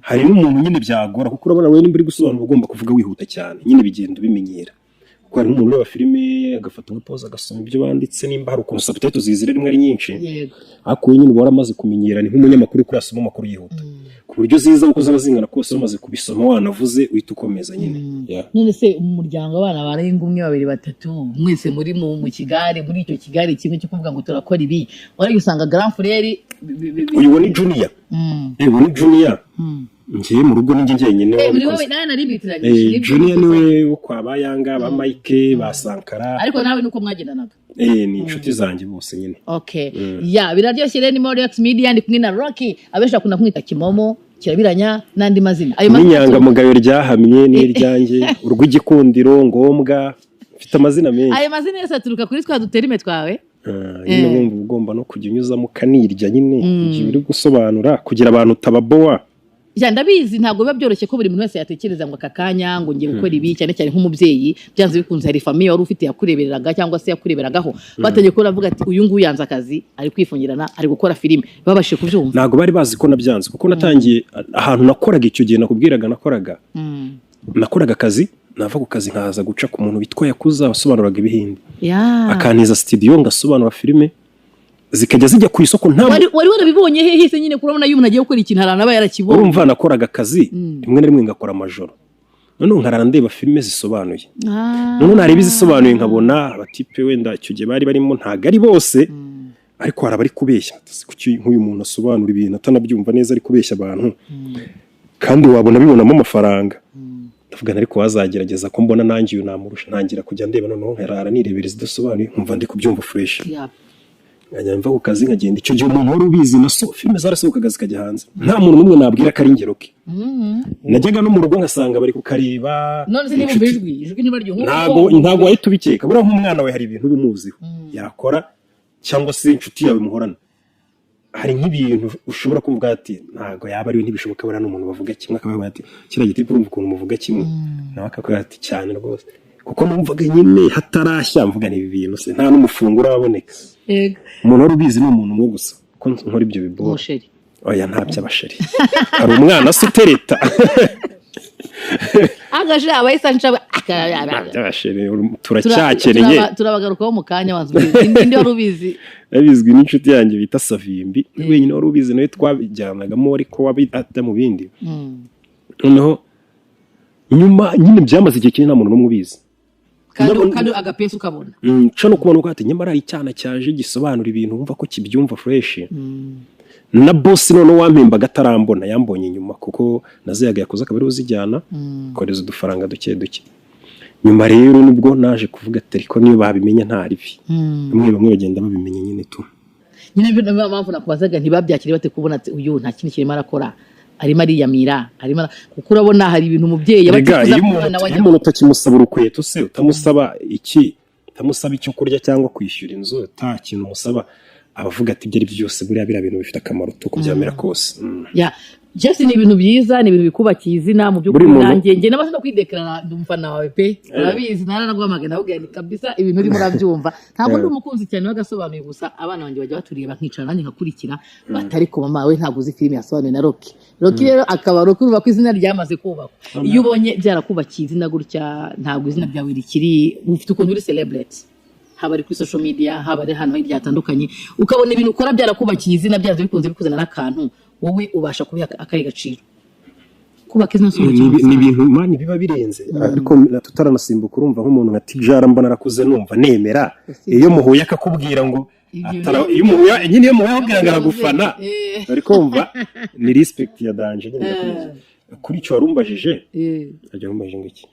Speaker 1: Hari n'umuntu nyine byagora, kuko urabona wowe nimba uri gusobanura ugomba kuvuga wihuta cyane nyine, bigenda ubimenyera, kuko hari nk'umuntu ureba filime agafata nka pause agasoma ibyo banditse, nimba hari ukuntu subtitle zizira rimwe ari nyinshi. Ariko wowe nyine uba waramaze kumenyera, ni nk'umunyamakuru kuri asoma amakuru yihuta, ku buryo ziza uko zaba zingana kose, wamaze kubisoma wanavuze uhita ukomeza nyine. Yeah.
Speaker 2: None se mu muryango abana barenga umwe, babiri, batatu, mwese muri mu kigare, muri icyo kigare kimwe cyo kuvuga ngo turakora ibi, wari usanga grand frère
Speaker 1: Uyu ni Junior. Uyu ni Junior. Ngiye mu rugo ninjye njyenyine
Speaker 2: Eh, muri
Speaker 1: wabikoze.
Speaker 2: wowe nawe nari bitiranyije.
Speaker 1: Junior niwe wo kwa Bayanga, ba Mike, ba Sankara.
Speaker 2: Ariko nawe nuko mwagendanaga?
Speaker 1: Ni inshuti zanjye bose nyine.
Speaker 2: Okay, ya, biraryoshye rero. Ni Moriax Media, ndi kumwe na Rocky, abenshi bakunda kumwita Kimomo, Kirabiranya n'andi mazina. Ayo mazina
Speaker 1: N'inyangamugayo ryahamye n'iryanjye, urw'igikundiro ngombwa, mfite amazina menshi.
Speaker 2: Ayo mazina yose aturuka kuri twa duterime twawe?
Speaker 1: Ah, nyine wumva ugomba no kujya unyuzamo ukanirya nyine igihe uri gusobanura, kugira abantu utababowa.
Speaker 2: Ya, ndabizi, ntabwo biba byoroshye ko buri muntu wese yatekereza ngo aka kanya ngo ngiye gukora ibi, cyane cyane nk'umubyeyi. Byanze bikunze hari famille wari ufite yakurebereraga cyangwa se yakureberagaho, batangiye kubona bavuga ati uyu nguyu yanze akazi, ari kwifungirana, ari gukora filime. Babashije kubyumva?
Speaker 1: Ntabwo bari bazi ko nabyanze, kuko natangiye ahantu nakoraga icyo gihe nakubwiraga, nakoraga akazi, nava ku kazi nkaza guca ku muntu witwa Yakuza wasobanuraga Ibihinde, akantiza studio ngasobanura filime zikajya zijya ku isoko nta
Speaker 2: Wari warabibonye hehe se nyine? Kurabona iyo umuntu agiye gukora ikintu hari aba yarakibonye.
Speaker 1: Urumva nakoraga akazi rimwe na rimwe ngakora amajoro, noneho nkarara ndeba filime zisobanuye. Noneho nareba izisobanuye nkabona abatipe wenda icyo gihe bari barimo, ntabwo ari bose, ariko hari abari kubeshya. Ati, kuki nk'uyu muntu asobanura ibintu atanabyumva neza, ari kubeshya abantu, kandi wabona abibonamo amafaranga? Ndavuga nti, ariko wazagerageza ko mbona nanjye uyu namurusha. Ntangira kujya ndeba, noneho nkarara nirebera izidasobanuye, nkumva ndi kubyumva fresh. Nkajya mva ku kazi nkagenda. Icyo gihe umuntu wari ubizi na so filime zarasohokaga zikajya hanze, nta muntu n'umwe nabwira ko ari ingero ke. Najyaga no mu rugo ngasanga bari kukareba.
Speaker 2: None se niba umva ijwi ntibaryo?
Speaker 1: Ntabwo wahita ubikeka. Buriya nk'umwana we hari ibintu uba umuziho yakora, cyangwa se inshuti yawe muhorana, hari nk'ibintu ushobora kuvuga ati ntabwo yaba ariwe, ntibishoboka, buriya n'umuntu bavuga kimwe. Akavuga ati kiriya giti, urumva ukuntu muvuga kimwe? Nawe akakubwira ati cyane rwose, kuko numvaga nyine hatarashya, mvuga ni ibi bintu se nta n'umufungo uraboneka. Umuntu wari ubizi ni umuntu umwe gusa ko nkora ibyo biboro.
Speaker 2: Umusheri?
Speaker 1: Oya, nta by'abasheri. Hari umwana se utereta?
Speaker 2: Agasha abahise nca.
Speaker 1: Byabashere, turacyakennye.
Speaker 2: Turabagarukaho mu kanya. Wanze ubizi, ninde wari ubizi?
Speaker 1: Yabizwi n'inshuti yanjye bita Savimbi, we wenyine wari ubizi, nawe twabijyanagamo, ariko wabi ajya mu bindi. Noneho nyuma nyine byamaze igihe kinini nta muntu n'umwe ubizi.
Speaker 2: Kandi kandi agapesi ukabona.
Speaker 1: Nca no kubona uko ati nyamara hari icyana cyaje gisobanura ibintu, wumva ko kibyumva fresh. Na boss noneho wampembaga atarambona, yambonye inyuma, kuko naziyaga yakoze akaba ariwe uzijyana, kohereza udufaranga duke duke. Nyuma rero nibwo naje kuvuga ati ariko niyo babimenya nta ribi. Bamwe bamwe bagenda babimenya nyine tu.
Speaker 2: Nyine niyo mpamvu nakubazaga ntibabyakire bate, kubona ati uyu nta kindi kirimo arakora, arimo ariyamira, arimo kuko urabona hari ibintu umubyeyi aba
Speaker 1: Erega
Speaker 2: atifuza
Speaker 1: iyo
Speaker 2: ko
Speaker 1: umuntu
Speaker 2: umwana we
Speaker 1: iyo
Speaker 2: ajya.
Speaker 1: umuntu utakimusaba urukweto se, utamusaba iki, utamusaba icyo kurya cyangwa kwishyura inzu, nta kintu umusaba, aba avuga ati ibyo ari byo byose buriya biriya bintu bifite akamaro tu, uko byamera kose.
Speaker 2: Ya, just ni ibintu byiza, ni ibintu bikubakiye izina mu by'ukuri.
Speaker 1: Buri muntu-
Speaker 2: Nanjye njye namaze no kwidekarara, ndi umufana wawe pe, urabizi, naranaguhamagaye ndakubwira nti kabisa ibintu urimo urabyumva. Ntabwo ndi umukunzi cyane w'agasobanuye, gusa abana banjye bajya batureba, nkicara nanjye nkakurikira, batari ko mama we ntabwo uzi filime yasobanuye na Rocky. Rocky rero akaba Rocky, urumva ko izina ryamaze kubakwa. Iyo ubonye byarakubakiye izina gutya, ntabwo izina ryawe rikiri, ufite ukuntu uri celebrate, haba ari kuri social media, haba ari ahantu hirya hatandukanye, ukabona ibintu ukora byarakubakiye izina, byanze bikunze bikuzana n'akantu, wowe ubasha kubiha akahe gaciro kubaka izina? Si
Speaker 1: Ni
Speaker 2: umukino.
Speaker 1: ni ibintu man biba birenze, ariko tutaranasimbuka, urumva nk'umuntu nka Tijara mbona narakuze numva nemera, iyo muhuye akakubwira ngo iyo muhuye nyine, iyo muhuye akubwira ngo aragufana, bari kumva ni respect ya danger nyine. Ndakomeza kuri icyo warumbajije, ajya warumbajije ngo iki?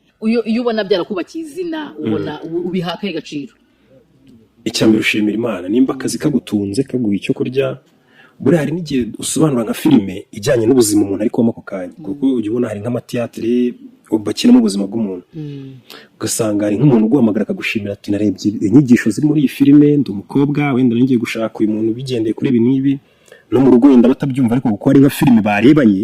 Speaker 2: Iyo ubona byarakubakiye izina, ubona ubiha akahe gaciro?
Speaker 1: Icya mbere ushimira Imana nimba akazi kagutunze, kaguha icyo kurya. Buriya hari n'igihe usobanura nka filime ijyanye n'ubuzima umuntu ari kubamo ako kanya, kuko ujya ubona hari nk'amatiyatire bakinamo ubuzima bw'umuntu, ugasanga hari nk'umuntu uguhamagara akagushimira ati narebye inyigisho ziri muri iyi filime, ndi umukobwa wenda ngiye gushaka uyu muntu bigendeye kuri ibi n'ibi, no mu rugo wenda batabyumva, ariko kuko ari nka filime barebanye,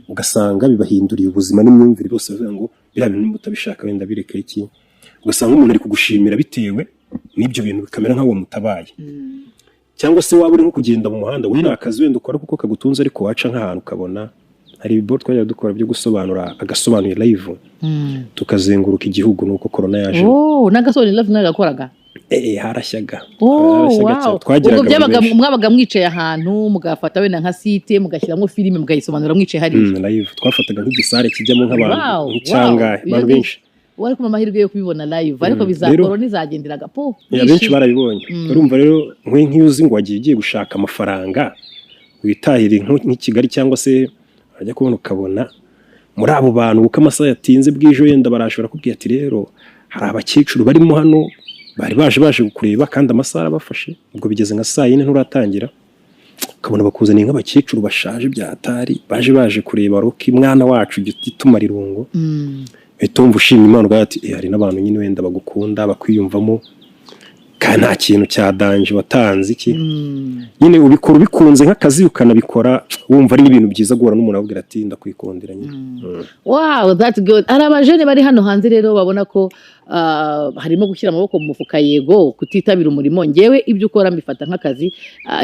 Speaker 1: ugasanga bibahinduriye ubuzima n'imyumvire, bose bavuga ngo biriya bintu nimba utabishaka wenda bireke iki. Ugasanga umuntu ari kugushimira bitewe n'ibyo bintu, bikamera nk'aho wamutabaye. Cyangwa se waba uri nko kugenda mu muhanda, we ni akazi wenda ukora kuko kagutunze, ariko waca nk'ahantu ukabona hari ibiboro twajyaga dukora byo gusobanura agasobanuye live, tukazenguruka igihugu, nuko corona yaje.
Speaker 2: Oh, n'agasobanuye live mwagakoraga?
Speaker 1: Eh, harashyaga.
Speaker 2: Oh,
Speaker 1: Harashyaga cyane.
Speaker 2: wow.
Speaker 1: Twagiraga
Speaker 2: Ubwo byabaga
Speaker 1: abantu benshi.
Speaker 2: mwabaga mwicaye ahantu, mugafata wenda nka site, mugashyiramo filime, mukayisobanura mwicaye hariya?
Speaker 1: Live twafataga nk'igisare kijyamo nk'abantu nk'icyangahe,
Speaker 2: Wow.
Speaker 1: abantu benshi.
Speaker 2: Wari kumva amahirwe yo kubibona live, ariko biza corona izagenderaga po.
Speaker 1: Ya, benshi barabibonye. Urumva rero nk'iyo uzi ngo wagiye ugiye gushaka amafaranga witahire nk'i Kigali, cyangwa se wajya kubona ukabona muri abo bantu, kuko amasaha yatinze bwije, wenda barashobora kubwira ati rero hari abakecuru barimo hano bari baje kukureba, kandi amasaha arabafashe, ubwo bigeze nka saa yine nturatangira, ukabona bakuzaniye nk'abakecuru bashaje bya atari baje kureba Rocky mwana wacu tumara irungu, uhita wumva ushima Imana ugaha ati "Eh, hari n'abantu nyine wenda bagukunda, bakwiyumvamo, kandi nta kintu cya danger watanze." Iki nyine ubikora ubikunze nk'akazi, ukanabikora wumva ari n'ibintu byiza guhura n'umuntu akubwira ati ndakwikundira nyine.
Speaker 2: Wow, that's good. Hari abajene bari hano hanze rero babona ko harimo gushyira amaboko mu mufuka, yego, kutitabira umurimo. Ngewe ibyo ukora mbifata nk'akazi.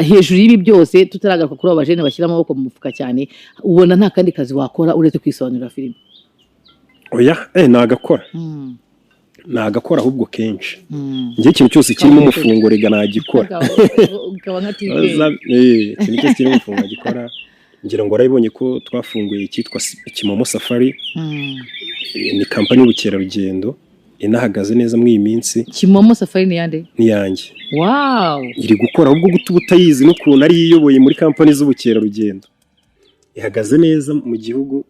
Speaker 2: Hejuru y'ibi byose, tutaragaruka kuri abo bajene bashyira amaboko mu mufuka cyane, ubona nta kandi kazi wakora uretse kwisobanurira filime?
Speaker 1: Oya, nagakora, nagakora ahubwo kenshi. Njye ikintu cyose kirimo umufungo rega nagikora.
Speaker 2: Ukaba nka TK.
Speaker 1: Ikintu cyose kirimo umufungo nagikora. Ngira ngo warabibonye ko twafunguye icyitwa Kimomo Safari. Ni kampani y'ubukerarugendo inahagaze neza muri iyi minsi.
Speaker 2: Kimomo Safari ni yande?
Speaker 1: Niyanjye. Iri gukora ahubwo guta ubutayizi n'ukuntu ariyo iyoboye muri kampani z'ubukerarugendo, ihagaze neza mu gihugu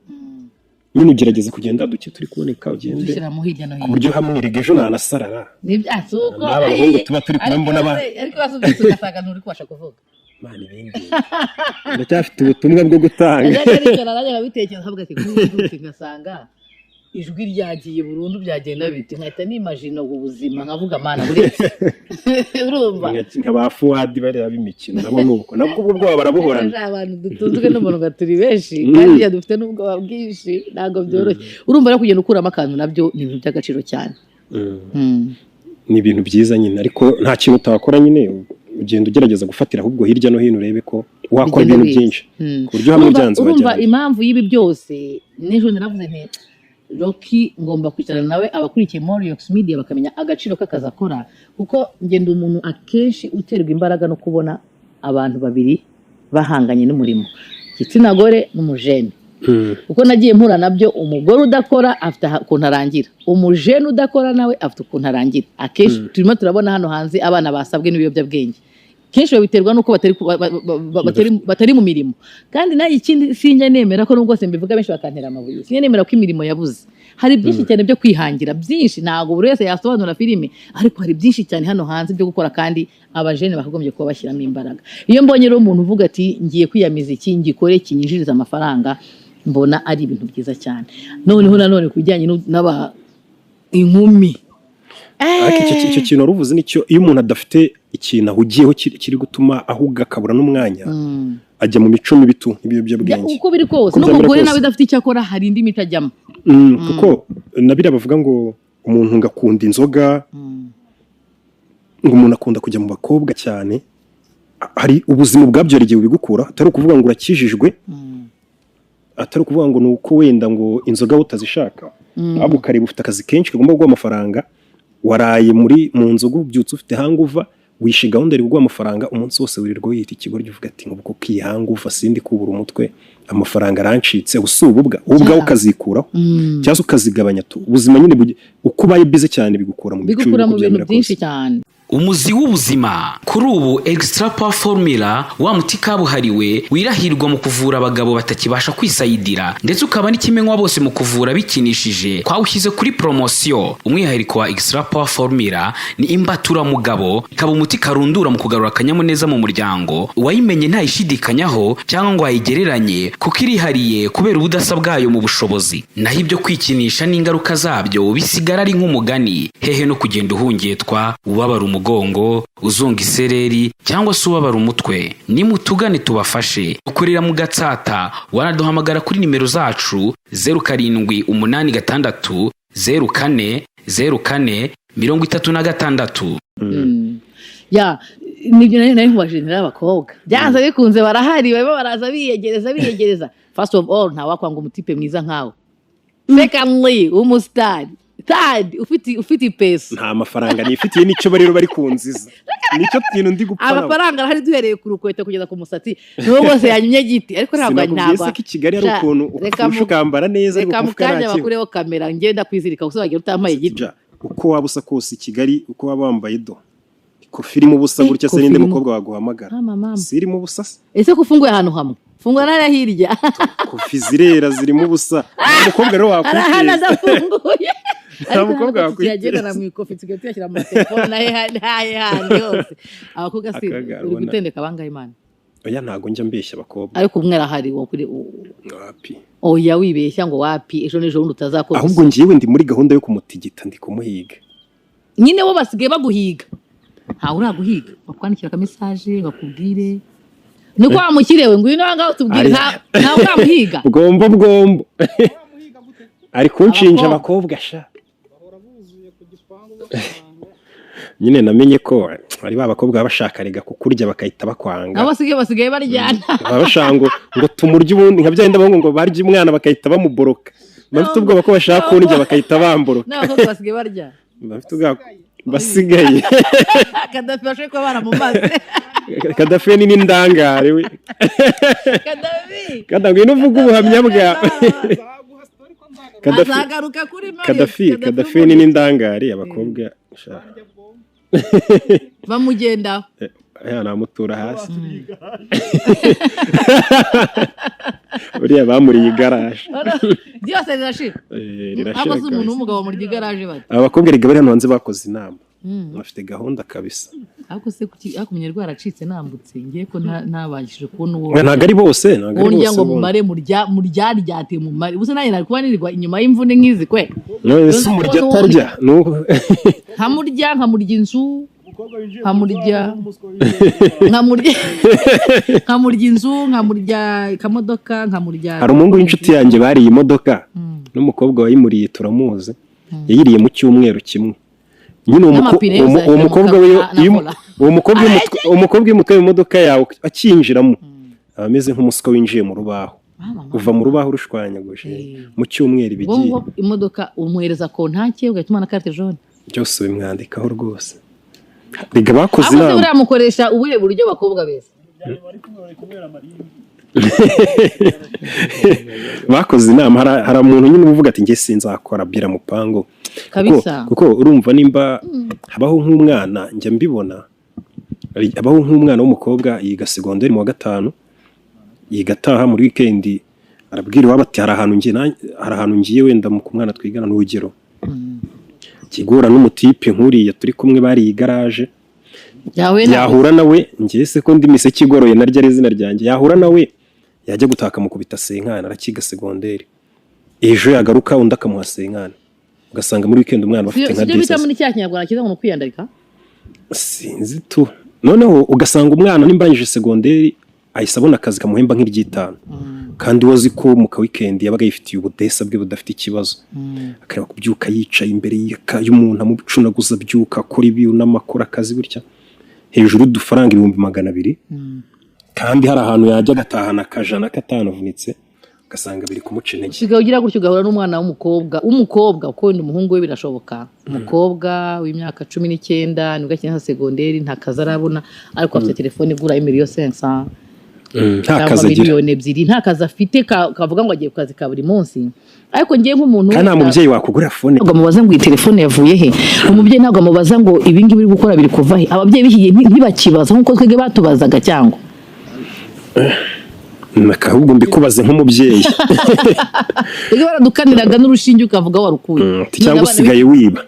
Speaker 1: nyine. Ugerageza kugenda duke turi kuboneka, ugende
Speaker 2: dushyiramo hirya no
Speaker 1: ku
Speaker 2: hino.
Speaker 1: buryo hamwe erega ejo nanasarara.
Speaker 2: Nibyo, si uko
Speaker 1: N'aba bahungu tuba turi kumwe mbona
Speaker 2: ariko basubitse ugasanga nturi kubasha kuvuga.
Speaker 1: Mana, ibindi ndacyafite ubutumwa bwo gutanga.
Speaker 2: Najyaga nicara nanjye nkabitekereza, nkavuga ati nk'ubu ngasanga ijwi ryagiye burundu byagenda bite? Nkahita nimajina ubwo buzima, nkavuga mana buretse, urumva?
Speaker 1: Nka ba Fuwadi bariya b'imikino nabo ni uko, nabwo ubwo bwoba barabuhorana.
Speaker 2: Ari abantu dutunzwe n'umuntu turi benshi, kandi iyo dufite n'ubwoba bwinshi ntabwo byoroshye. Urumva rero kugenda ukuramo akantu nabyo ni ibintu by'agaciro cyane.
Speaker 1: Ni ibintu byiza nyine, ariko nta kintu utakora nyine, ugenda ugerageza gufatira ahubwo hirya no hino urebe ko wakora
Speaker 2: Bigenda
Speaker 1: ibintu
Speaker 2: biza.
Speaker 1: byinshi ku buryo hamwe byanze
Speaker 2: Urumva
Speaker 1: wajyana.
Speaker 2: impamvu y'ibi byose, n'ejo naravuze nti Rocky ngomba kwicarana nawe, abakurikiye Moriox Media bakamenya agaciro k'akazi akora, kuko ngenda umuntu akenshi uterwa imbaraga no kubona abantu babiri bahanganye n'umurimo, igitsina gore n'umujene, kuko nagiye mpura nabyo. Umugore udakora afite ukuntu arangira, umujene udakora nawe afite ukuntu arangira. Akenshi turimo turabona hano hanze abana basabwe n'ibiyobyabwenge, kenshi babiterwa n'uko batari ku- ba- ba- ba- batari- batari mu mirimo. Kandi nawe ikindi, sinjya nemera ko, nubwo mbivuga benshi bakantera amabuye, sinjya nemera ko imirimo yabuze. Hari byinshi cyane byo kwihangira, byinshi. Ntabwo buri wese yasobanura filime, ariko hari byinshi cyane hano hanze byo gukora, kandi abajene bakagombye kuba bashyiramo imbaraga. Iyo mbonye rero umuntu uvuga ati: "Ngiye kwiyamiza iki, ngikore kinyinjiriza amafaranga," mbona ari ibintu byiza cyane. Noneho nanone ku bijyanye n'aba inkumi,
Speaker 1: Ariko icyo kintu wari uvuze nicyo. Iyo umuntu adafite ikintu ahugiyeho kiri gutuma ahuga, akabura n'umwanya, ajya mu mico mibi tu, nk'ibiyobyabwenge.
Speaker 2: Uko biri kose,
Speaker 1: Uko byamera
Speaker 2: n'umugore
Speaker 1: kose.
Speaker 2: nawe udafite icyo akora, hari indi mico ajyamo.
Speaker 1: Kuko na biriya bavuga ngo umuntu ngo akunda inzoga, ngo umuntu akunda kujya mu bakobwa cyane, hari ubuzima ubwabyo, hari igihe bubigukura. Atari ukuvuga ngo urakijijwe, atari ukuvuga ngo ni uko wenda ngo inzoga utazishaka, ahubwo ukareba ufite akazi kenshi kagomba kuguha amafaranga, waraye muri mu nzoga, ubyutse ufite hangover, wishe gahunda iri kuguha amafaranga. Umunsi wose wirirwa wiyita ikigoryi, uvuga ati ngo kuko iyi hangover sindi kubura umutwe, amafaranga arancitse. Ubu si ububwa, wowe ubwawe ukazikuraho cyangwa se ukazigabanya tu. Ubuzima nyine uko ubaye busy cyane bigukura mu mico
Speaker 2: Bigukura
Speaker 1: mibi,
Speaker 2: mu
Speaker 1: uko
Speaker 2: bintu
Speaker 1: byamera
Speaker 2: byinshi
Speaker 1: kose.
Speaker 2: cyane.
Speaker 8: Umuzi w'ubuzima kuri ubu, Extra Power Formula, wa muti kabuhariwe wirahirwa mu kuvura abagabo batakibasha kwisayidira, ndetse ukaba n'ikimenywa bose mu kuvura bikinishije, twawushyize kuri poromosiyo. Umwihariko wa Extra Power Formula ni imbaturamugabo, ikaba umuti karundura mu kugarura akanyamuneza mu muryango. Uwayimenye ntayishidikanyaho cyangwa ngo ayigereranye, kuko irihariye kubera ubudasa bwayo mu bushobozi. Naho ibyo kwikinisha n'ingaruka zabyo bisigara ari nk'umugani. Hehe no kugenda uhungetwa, ubabara umugongo, uzunga isereri cyangwa se ubabara umutwe. Nimutugane tubafashe. Dukorera mu Gatsata. Wanaduhamagara kuri nimero zacu 0786040436.
Speaker 2: Ya, nibyo nari nkubajije nti abakobwa byanze bikunze barahari, barimo baraza biyegereza biyegereza. First of all, ntawakwanga umutipe mwiza nkawe, secondly umusitari, third ufite ipeso.
Speaker 1: Nta mafaranga nifitiye, nicyo rero bari kunziza, nicyo kintu ndi gupfa nabo.
Speaker 2: Amafaranga arahari, duhereye ku rukweto kugeza ku musatsi, n'uwo bose yanyumye giti, ariko ntabwo
Speaker 1: Sinakubwiye
Speaker 2: ntabwo
Speaker 1: se ko i Kigali hari
Speaker 2: Sha,
Speaker 1: ukuntu
Speaker 2: reka
Speaker 1: upfusha ukambara neza, ariko
Speaker 2: reka mu
Speaker 1: umufuka nta
Speaker 2: kanya
Speaker 1: kintu.
Speaker 2: bakureho kamera, ngenda kwizirika gusa wagira utampaye igiti.
Speaker 1: Ja, uko waba usa kose i Kigali, uko waba wambaye, do ikofi irimo ubusa gutya se,
Speaker 2: Ikofi
Speaker 1: ninde mukobwa waguhamagara?
Speaker 2: Mama, mama.
Speaker 1: Si irimo ubusa se?
Speaker 2: Ese ko ufunguye ahantu hamwe, fungura n'ariya hirya.
Speaker 1: Kofi zirera zirimo ubusa, nta mukobwa rero
Speaker 2: Hari ahantu
Speaker 1: wakwiteza.
Speaker 2: adafunguye.
Speaker 1: Nta
Speaker 2: Ariko
Speaker 1: mukobwa
Speaker 2: ntabwo tuyagendana
Speaker 1: wakwiteza.
Speaker 2: mu ikofi, tugiye tuyashyira mu matelefone n'ahe handi hose. Abakobwa si
Speaker 1: Akaga,
Speaker 2: uri
Speaker 1: ubona.
Speaker 2: gutendeka bangahe, Imana?
Speaker 1: Oya, ntago njya mbeshya abakobwa.
Speaker 2: Ariko umwe arahari wo kuri
Speaker 1: Wapi.
Speaker 2: Oya, wibeshya ngo wapi, ejo n'ejo bundi utazakora.
Speaker 1: Ahubwo ngiyewe ndi muri gahunda yo kumutigita, ndi kumuhiga.
Speaker 2: Nyine bo basigaye baguhiga, ntawe uraguhiga bakwandikira akamesaje bakubwire niko wamukirewe, ngwino aha ngaho tubwire. Ntawe uramuhiga?
Speaker 1: Bwombo bwombo ari kunshinja.
Speaker 2: Abakobwa.
Speaker 1: Abakobwa sha, nyine namenye ko ari ba bakobwa baba bashaka rega kukurya bakahita bakwanga.
Speaker 2: Nabo basigaye baryana.
Speaker 1: Baba bashaka ngo tumurye, ubundi nka byenda abahungu ngo barye umwana bakahita bamuboroka. Bafite ubwoba ko bashaka kundya bakahita bamboroka.
Speaker 2: N'abakobwa basigaye barya.
Speaker 1: Bafite ubwoba basigaye.
Speaker 2: Kadafi bashoboye kuba baramumaze.
Speaker 1: Kadafi ni n'indangare we.
Speaker 2: Kadafi.
Speaker 1: Kada, ngwino uvuge ubuhamya bwawe, Kadafi.
Speaker 2: Azagaruka kuri Marius.
Speaker 1: Kadafi, Kadafi ni n'indangare, abakobwa sha.
Speaker 2: Bamugendaho.
Speaker 1: Aya namutura hasi, buriya bamuriye igaraje.
Speaker 2: Byose rirashira.
Speaker 1: Rirashira
Speaker 2: Ahubwo se umuntu
Speaker 1: kabisa.
Speaker 2: w'umugabo bamurya igaraje bate?
Speaker 1: Aba bakobwa erega bari hano hanze bakoze inama, bafite gahunda kabisa.
Speaker 2: Ariko se kuki ariko umunyarwanda aracitse nambutse ngiye ko ntabashije kubona uwo
Speaker 1: Oya, ntabwo ari bose, ntabwo ari
Speaker 2: uwo ndya
Speaker 1: bose
Speaker 2: ngo
Speaker 1: ubundi.
Speaker 2: mumare murya muryaryate mumare ubuse, nanjye nari kuba nirirwa inyuma y'imvune nk'izi kwe.
Speaker 1: None se umurya atarya
Speaker 2: Nkamurya, nkamurya inzu, nkamurya, nkamurya, nkamurya inzu, nkamurya ikamodoka, nkamurya.
Speaker 1: Hari umuhungu w'inshuti yanjye bariye imodoka n'umukobwa wayimuriye, turamuzi, yayiriye mu cyumweru kimwe nyine uwo
Speaker 2: N'amapine yose
Speaker 1: uwo
Speaker 2: ayashyira mu
Speaker 1: mukobwa we
Speaker 2: na
Speaker 1: iyo
Speaker 2: vola.
Speaker 1: Uwo mukobwa iyo umutwaye mu modoka yawe akinjiramo, aba ameze nk'umuswa winjiye mu rubaho.
Speaker 2: Mama, mama.
Speaker 1: Uva mu rubaho rushwanyaguje. Mu cyumweru
Speaker 2: Ubwo
Speaker 1: ibigiye.
Speaker 2: Ngo imodoka umuhereza kontake, ugahita umuha na carte jaune.
Speaker 1: Byose ubimwandikaho rwose. Biga bakoze
Speaker 2: Ahubwo se
Speaker 1: inama.
Speaker 2: buriya mukoresha ubuhe buryo, bakobwa beza?
Speaker 1: Bakoze inama. Hari umuntu nyine uba uvuga ati: "Njye sinzakora bwira mupango."
Speaker 2: Kabisa.
Speaker 1: Kuko urumva nimba habaho nk'umwana, njya mbibona, habaho nk'umwana w'umukobwa yiga segonderi mu wa gatanu, yiga ataha muri wikendi, arabwira iwabo ati: "Hari ahantu ngiye wenda mu ku mwana twigana," ni urugero, kigura n'umutipe nk'uriya turi kumwe bariye igaraje.
Speaker 2: Yawe nawe.
Speaker 1: Yahura nawe, njye se ko ndi miseke igoroye naryo ari izina ryanjye, yahura nawe yajya gutaka amukubita senkana, arakiga segonderi. Ejo yagaruka undi akamuha senkana, ugasanga muri weekend umwana bafite nka
Speaker 2: Sibyo bita
Speaker 1: 10.
Speaker 2: muri cya Kinyarwanda cyiza ngo ni ukwiyandarika.
Speaker 1: Sinzi tu. Noneho ugasanga umwana nimba arangije segonderi ahise abona akazi kamuhemba nk'iry'itanu, kandi wazi ko mu ka weekend yabaga yifitiye ubudesa bwe budafite ikibazo, akareba kubyuka yicaye imbere y'umuntu amucunaguza, abyuka akora ibi unamakora akazi gutya hejuru y'udufaranga 200,000, kandi hari ahantu yajya agatahana akajana katanavunitse, ugasanga biri kumuca intege.
Speaker 2: Usigaye ugira gutyo ugahura n'umwana w'umukobwa, kuko wenda umuhungu we birashoboka, umukobwa w'imyaka 19 nibwo akina segonderi, nta kazi arabona, ariko afite telefone igura miliyoni 500
Speaker 1: Nta
Speaker 2: cyangwa
Speaker 1: kazi agira.
Speaker 2: miliyoni 2, nta kazi afite kavuga ngo agiye ku kazi ka buri munsi, ariko ngiye nk'umuntu
Speaker 1: Kandi nta mubyeyi wakugurira phone.
Speaker 2: Ntabwo amubaza ngo iyi telefone yavuye he. Umubyeyi ntabwo amubaza ngo ibi ngibi uri gukora biri kuva he. Ababyeyi b'iki gihe ntibakibaza nk'uko twebwe batubazaga, cyangwa?
Speaker 1: Ahubwo mbikubaze nk'umubyeyi.
Speaker 2: Twebwe baradukaniraga n'urushinge ukavuga warukuye.
Speaker 1: Cyangwa usigaye wiba.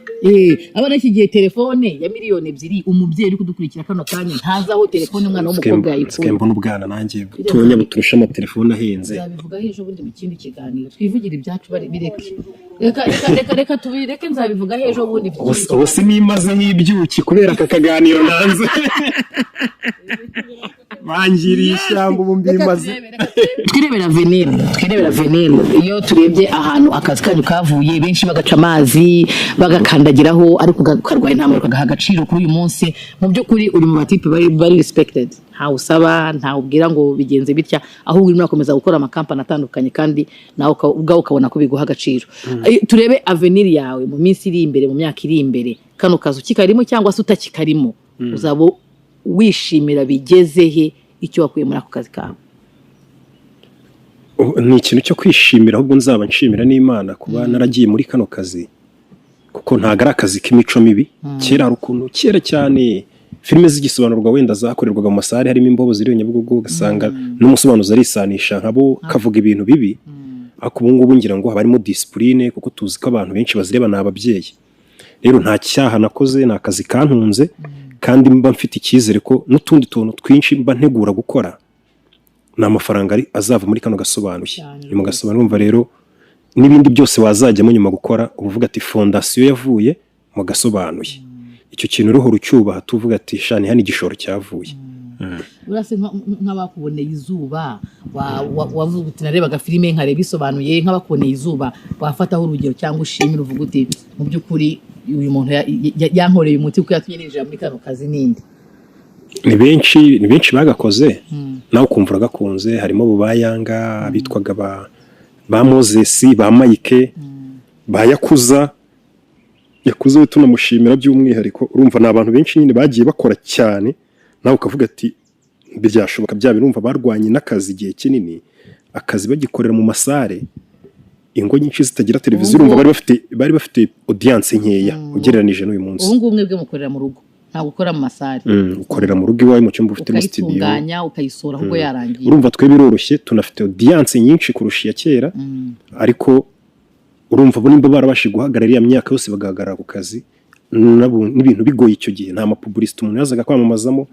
Speaker 2: Abana b'iki gihe, telefone ya miliyoni 2, umubyeyi uri kudukurikira kano kanya ntazi aho telefone umwana w'umukobwa
Speaker 1: Nsigaye
Speaker 2: yayikuye.
Speaker 1: mbona ubwana nanjye butonya buturusha amatelefone ahenze.
Speaker 2: Nzabivugaho ejo bundi mu kindi kiganiro, twivugire ibyacu bari bireke, reka reka reka reka tubireke, nzabivugaho ejo bundi mu kindi.
Speaker 1: Ubu sinimaze nk'ibyuki kubera aka kaganiro nanze bangiriye ishyamba, ubu mbimaze.
Speaker 2: Twirebera avenir. Iyo turebye ahantu akazi kanyu kavuye, benshi bagaca amazi bagakandagiraho, ariko ukarwanya intambara ukagaha agaciro kuri uyu munsi, mu by'ukuri uri mu batipe bari respected. Ntawe usaba, ntawe ubwira ngo bigenze bitya, ahubwo urimo urakomeza gukora amakampani atandukanye, kandi nawe ubwawe ukabona ko biguha agaciro. Turebe avenir yawe mu minsi iri imbere, mu myaka iri imbere, kano kazi ukikarimo cyangwa se utakikarimo, uzaba wishimira bigeze he icyo wakuye muri ako kazi kawe?
Speaker 1: Ni ikintu cyo kwishimira, ahubwo nzaba nshimira n'Imana kuba naragiye muri kano kazi, kuko ntabwo ari akazi k'imico mibi. Kera hari ukuntu, kera cyane, filime zigisobanurwa wenda zakorerwaga mu masare harimo imbobo ziri Nyabugogo, ugasanga n'umusobanuzi arisanisha nkabo kavuga ibintu bibi. Ariko ubu ngubu ngira ngo haba harimo discipline, kuko tuzi ko abantu benshi bazireba ni ababyeyi. Rero nta cyaha nakoze, ni akazi kantunze, kandi mba mfite icyizere ko n'utundi tuntu twinshi mba ntegura gukora ni amafaranga azava muri kano gasobanuye.
Speaker 2: Cyane.
Speaker 1: Ni mu gasobanuye. Urumva rero n'ibindi byose wazajyamo nyuma gukora, uba uvuga ati: "Fondasiyo yavuye mu gasobanuye." Icyo kintu uruhora ucyubaha, tuvuga ati: "Shani hano igishoro cyavuye."
Speaker 2: Urase nk'abakuboneye izuba, wavuga uti: "Narebaga filime nkareba isobanuye." Nk'abakuboneye izuba wafataho urugero cyangwa ushimira, uvuga uti: "Mu by'ukuri uyu muntu yankoreye umuti kuko yatumye ninjira muri kano kazi," n'indi?
Speaker 1: Ni benshi, ni benshi bagakoze, nawe ukumva uragakunze. Harimo abo ba Yanga, abitwaga ba Moses, ba Mike, ba Yakuza. Yakuza we tunamushimira by'umwihariko. Urumva ni abantu benshi nyine bagiye bakora cyane, nawe ukavuga ati: "Byashoboka bya." Birumva barwanye n'akazi igihe kinini, akazi bagikorera mu masare, ingo nyinshi zitagira televiziyo. Urumva bari bafite audience nkeya ugereranije n'uyu munsi.
Speaker 2: Ubu ngubu mwebwe mukorera mu rugo, ntabwo ukora mu masare?
Speaker 1: Ukorera mu rugo iwawe mu cyumba ufitemo studio.
Speaker 2: Ukayitunganya, ukayisohora ahubwo yarangiye.
Speaker 1: Urumva twe biroroshye, tunafite audience nyinshi kurusha iya kera. Ariko urumva bo nimba barabashije guhagarara iriya myaka yose, bagahagarara ku kazi n'ibintu bigoye icyo gihe, nta mapublicité umuntu yazaga kwamamazamo,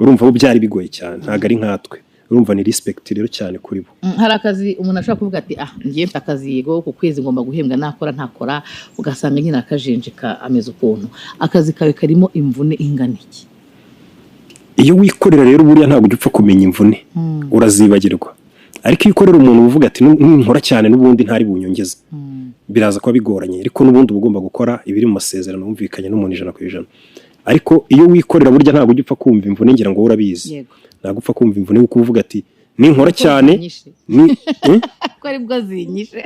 Speaker 1: urumva bo byari bigoye cyane, ntabwo ari nkatwe. Urumva ni respect rero cyane kuri bo.
Speaker 2: Hari akazi umuntu ashobora kuvuga ati: "Ah, ngiye mfite akazi, yego, ku kwezi ngomba guhembwa, nakora ntakora," ugasanga nyine akajenjeka ameze ukuntu. Akazi kawe karimo imvune ingana iki?
Speaker 1: Iyo wikorera rero buriya ntabwo ujya upfa kumenya imvune, urazibagirwa. Ariko iyo ukorera umuntu uvuga ati: "Ninkora cyane n'ubundi ntari bunyongeze," biraza kuba bigoranye, ariko n'ubundi uba ugomba gukora ibiri mu masezerano wumvikanye n'umuntu 100%. Ariko iyo wikorera burya ntabwo ujya upfa kumva imvune, ngira ngo wowe urabizi.
Speaker 2: Yego.
Speaker 1: Ntabwo upfa kumva imvune, kuko uvuga ati Ninkora cyane
Speaker 2: Zinyishe.
Speaker 1: ni eh?
Speaker 2: Ko aribwo zinyishe.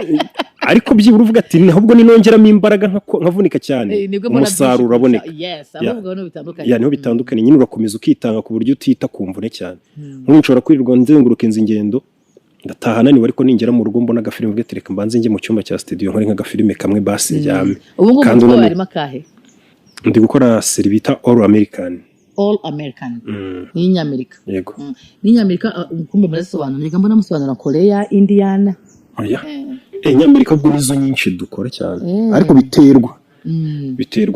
Speaker 1: Ariko byibura uvuga ati ahubwo ninongeramo imbaraga nkavunika cyane,
Speaker 2: Nibwo mbona
Speaker 1: umusaruro
Speaker 2: byinshi
Speaker 1: uraboneka.
Speaker 2: kurusha. Yes, ahubwo niho bitandukanye.
Speaker 1: Yeah, niho bitandukanye nyine. Urakomeza ukitanga ku buryo utita ku mvune cyane. Nk'ubu nshobora kwirirwa nzenguruka inzu ingendo, ndataha naniwe, ariko ningera mu rugo mbona agafilime, mvuge ati reka mbanze njye mu cyumba cya studio nkore nk'agafilime kamwe, basi ndyame.
Speaker 2: Ubu ngubu
Speaker 1: Kandi
Speaker 2: umutwe wawe
Speaker 1: unaniwe.
Speaker 2: harimo akahe?
Speaker 1: Ndi gukora série bita All American.
Speaker 2: All American? N'Inyamerika?
Speaker 1: Yego.
Speaker 2: N'Inyamerika. Kumbe murazisobanura. Reka mbona musobanura Korea, Indiana.
Speaker 1: Oya, Nyamerika ubwo nizo nyinshi dukora cyane, ariko biterwa.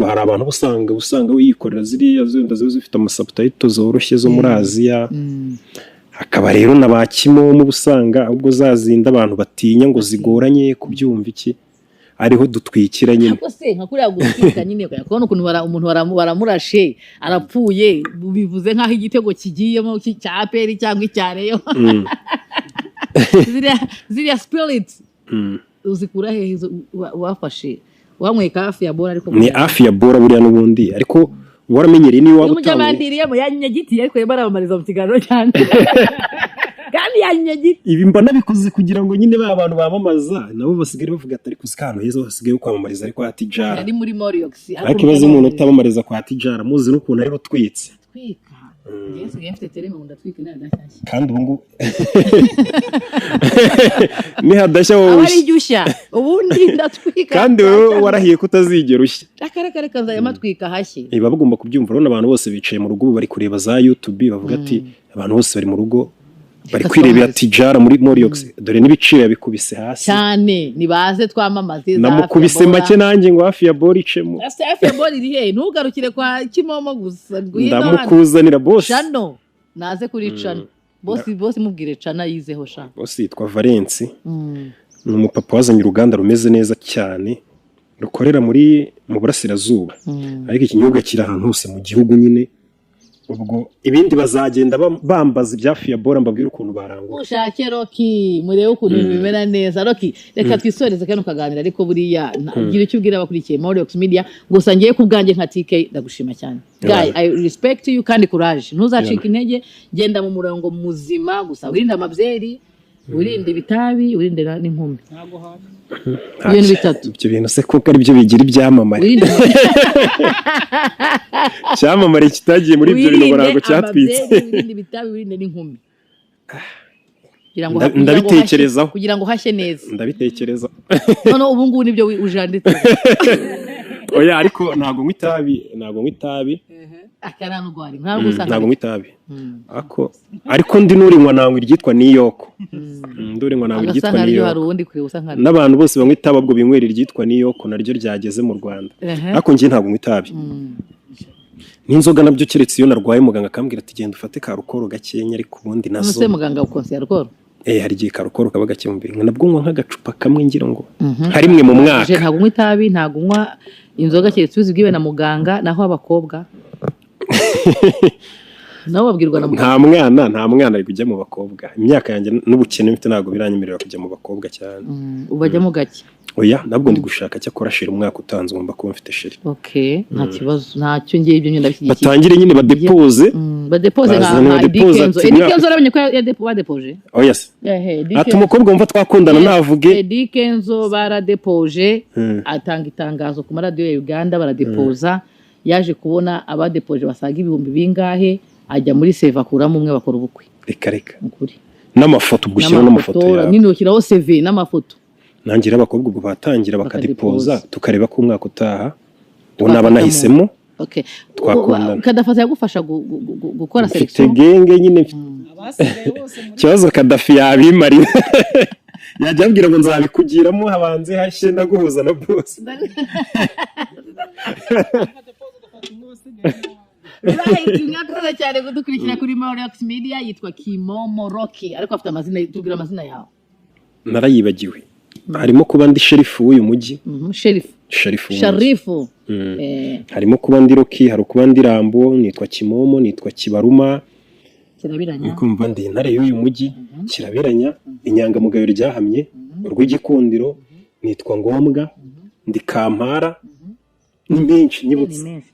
Speaker 1: Hari abantu uba usanga wiyikorera ziriya zenda ziba zifite amasubtitle zoroshye zo muri Aziya. Hakaba rero na ba Kimomo, uba usanga ahubwo za zindi abantu batinya ngo zigoranye kubyumva, iki ariho dutwikira nyine.
Speaker 2: Ariko se nka kuriya gutwika nyine, ukajya kubona ukuntu umuntu baramurashe arapfuye, bivuze nk'aho igitego kigiyemo cya APR cyangwa icya Rayon. Ziriya spirit uzikura hehe izo wafashe wanyweye ka hafi ya bora ariko?
Speaker 1: Ni hafi ya bora buriya n'ubundi, ariko waramenyereye niyo waba utanguye.
Speaker 2: Umujyamandiriyemo yanyinyagitiye, ariko yarimo aramamariza mu kiganiro cyane kandi yanyinyagitiye.
Speaker 1: Ibi mba nabikoze kugira ngo nyine ba bantu bamamaza nabo basigare bavuga ati ariko uzi ko ahantu heza basigaye kwamamariza ari kwa Tijara.
Speaker 2: Ari muri Moriox.
Speaker 1: Ariko ibaze umuntu utamamariza kwa Tijara, muzi n'ukuntu ari rutwitse.
Speaker 2: Twika, njyewe nsigaye mfite tereme ngo ndatwike nta gashyashya.
Speaker 1: Kandi ubu ngubu nihadashya wowe
Speaker 2: Aba ari
Speaker 1: ushya.
Speaker 2: ijya ushya, ubundi ndatwika.
Speaker 1: Kandi wowe warahiye ko utazigera ushya.
Speaker 2: Reka reka, nzajya matwika hashye.
Speaker 1: Baba bagomba kubyumva. Urabona abantu bose bicaye mu rugo ubu bari kureba za YouTube, bavuga ati abantu bose bari mu rugo bari
Speaker 2: Reka
Speaker 1: kwirebera
Speaker 2: twamamaze.
Speaker 1: Tijara muri Moriox, dore n'ibiciro yabikubise hasi.
Speaker 2: Cyane, nibaze twamamaze za
Speaker 1: Namukubise
Speaker 2: hafi ya Bora.
Speaker 1: make nanjye ngo hafi ya bora icemo.
Speaker 2: Ese hafi ya bora iri hehe? Ntugarukire kwa Kimomo gusa, ngwino hano.
Speaker 1: Ndamukuzanira boss.
Speaker 2: Channel naze kuri channel, boss, boss, mubwire channel yizeho sha.
Speaker 1: Boss yitwa Valence, ni umupapa wazanye uruganda rumeze neza cyane rukorera muri mu burasirazuba, ariko ikinyobwa kiri ahantu hose mu gihugu nyine. Ubwo ibindi bazagenda bambaza ibya Fiyabora, mbabwire ukuntu barangura.
Speaker 2: Ushake Rocky, murebe ukuntu ibintu bimera neza. Rocky, reka twisoreze kano kaganira, ariko buriya gira icyo ubwira abakurikiye Moriox Media. Gusa ngiye ku bwanjye nka TK, ndagushima cyane guy, I respect you, kandi courage, ntuzacike intege, genda mu murongo muzima, gusa wirinde amabyeri, wirinde ibitabi, wirinde n'inkumi. Ibintu bitatu.
Speaker 1: Ibyo bintu se kuko ari byo bigira ibyamamare?
Speaker 2: Wirinde
Speaker 1: Icyamamare kitagiye muri ibyo bintu ngo ntabwo cyatwitse.
Speaker 2: Amabyeri, wirinde ibitabi, wirinde n'inkumi kugira ngo
Speaker 1: Ndabitekerezaho.
Speaker 2: Kugira ngo hashye neza.
Speaker 1: Ndabitekereza.
Speaker 2: Noneho ubu ngubu nibyo ujanditse.
Speaker 1: Oya, ariko ntabwo nywa itabi, ntabwo nywa itabi.
Speaker 2: Akaranugwari ntabwo usanga.
Speaker 1: Ntabwo nywa itabi, ariko ndi n'urinywa nanywa iryitwa New York. Ndurinywa nanywa
Speaker 2: Agasa
Speaker 1: iryitwa
Speaker 2: nkaryo
Speaker 1: New York.
Speaker 2: hari uwundi kure usa nkaryo.
Speaker 1: N'abantu bose banywa itabi ahubwo binywera iryitwa New York, naryo ryageze mu Rwanda. Ariko njye ntabwo nywa itabi n'inzoga nabyo, keretse iyo narwaye muganga akambwira ati genda ufate ka rukoro gakenya, ariko ubundi nazo.
Speaker 2: None se muganga ukonsiya alcool?
Speaker 1: Hari igihe karukoro kaba gake mu mubiri, nabwo nywa nk'agacupa kamwe, ngira ngo nka rimwe mu mwaka.
Speaker 2: Je ntabwo unywa itabi, ntabwo unywa inzoga keretse ubibwiwe na muganga. Naho abakobwa nabo babwirwa na muganga?
Speaker 1: Nta mwana ari kujya mu bakobwa. Imyaka yanjye n'ubukene mfite ntabwo biranyemerera kujya mu bakobwa cyane.
Speaker 2: Ubajyamo gake?
Speaker 1: Oya, nabwo ndi gushaka. Cyakora chérie, umwaka utanze ngomba kuba mfite chérie.
Speaker 2: Okay, nta kibazo, ntacyo, ngiye ibyo ndabishyigikiye.
Speaker 1: Batangire nyine badepoze.
Speaker 2: Badepoze nka
Speaker 1: Bazane
Speaker 2: nka Eddy
Speaker 1: badepoze
Speaker 2: Kenzo.
Speaker 1: ati
Speaker 2: Eddy Kenzo urabonye ko badepoje.
Speaker 1: Oya se.
Speaker 2: Ehe, Eddy
Speaker 1: Ati
Speaker 2: Kenzo.
Speaker 1: umukobwa wumva twakundana navuge.
Speaker 2: Eddy Kenzo baradepoje, atanga itangazo ku maradiyo ya Uganda, baradepoza. Yaje kubona abadepoje basaga ibihumbi bingahe, ajya muri CV akuramo umwe, bakora ubukwe.
Speaker 1: Reka reka.
Speaker 2: Ukuri.
Speaker 1: N'amafoto, ubwo ushyiraho n'amafoto yawe.
Speaker 2: Nyine ushyiraho CV n'amafoto.
Speaker 1: Nangira abakobwa ubwo batangira bakadepoza.
Speaker 2: Bakadepoza.
Speaker 1: Tukareba ko umwaka utaha uwo naba nahisemo twakundana.
Speaker 2: Kadafata yagufasha gukora
Speaker 1: Mfite
Speaker 2: selection.
Speaker 1: Genge nyine mfite
Speaker 7: Abasigaye bose muri
Speaker 1: ikibazo. Kadafi yabimarira, yajya ambwira ngo nzabikugiramo, habanze hashye, ndaguhuza na boss.
Speaker 7: Ugafata umwe wasigaye.
Speaker 2: Right, mwakoze cyane kudukurikira kuri Maurix Media. Yitwa Kimomo Rocky, ariko afite amazina. Tubwira amazina yawe.
Speaker 1: Narayibagiwe. Harimo kuba ndi sheriff w'uyu mujyi.
Speaker 2: Sheriff.
Speaker 1: Sheriff w'umujyi.
Speaker 2: Sharifu.
Speaker 1: Harimo kuba ndi Rocky, hari ukuba ndi Rambo, nitwa Kimomo, nitwa Kibaruma.
Speaker 2: Kirabiranya.
Speaker 1: Kumva ndi intare y'uyu mujyi, Kirabiranya, inyangamugayo ryahamye, urw'igikundiro, nitwa Ngombwa, ndi Kampara, ni menshi
Speaker 2: Ni
Speaker 1: nyibutse.
Speaker 2: Menshi.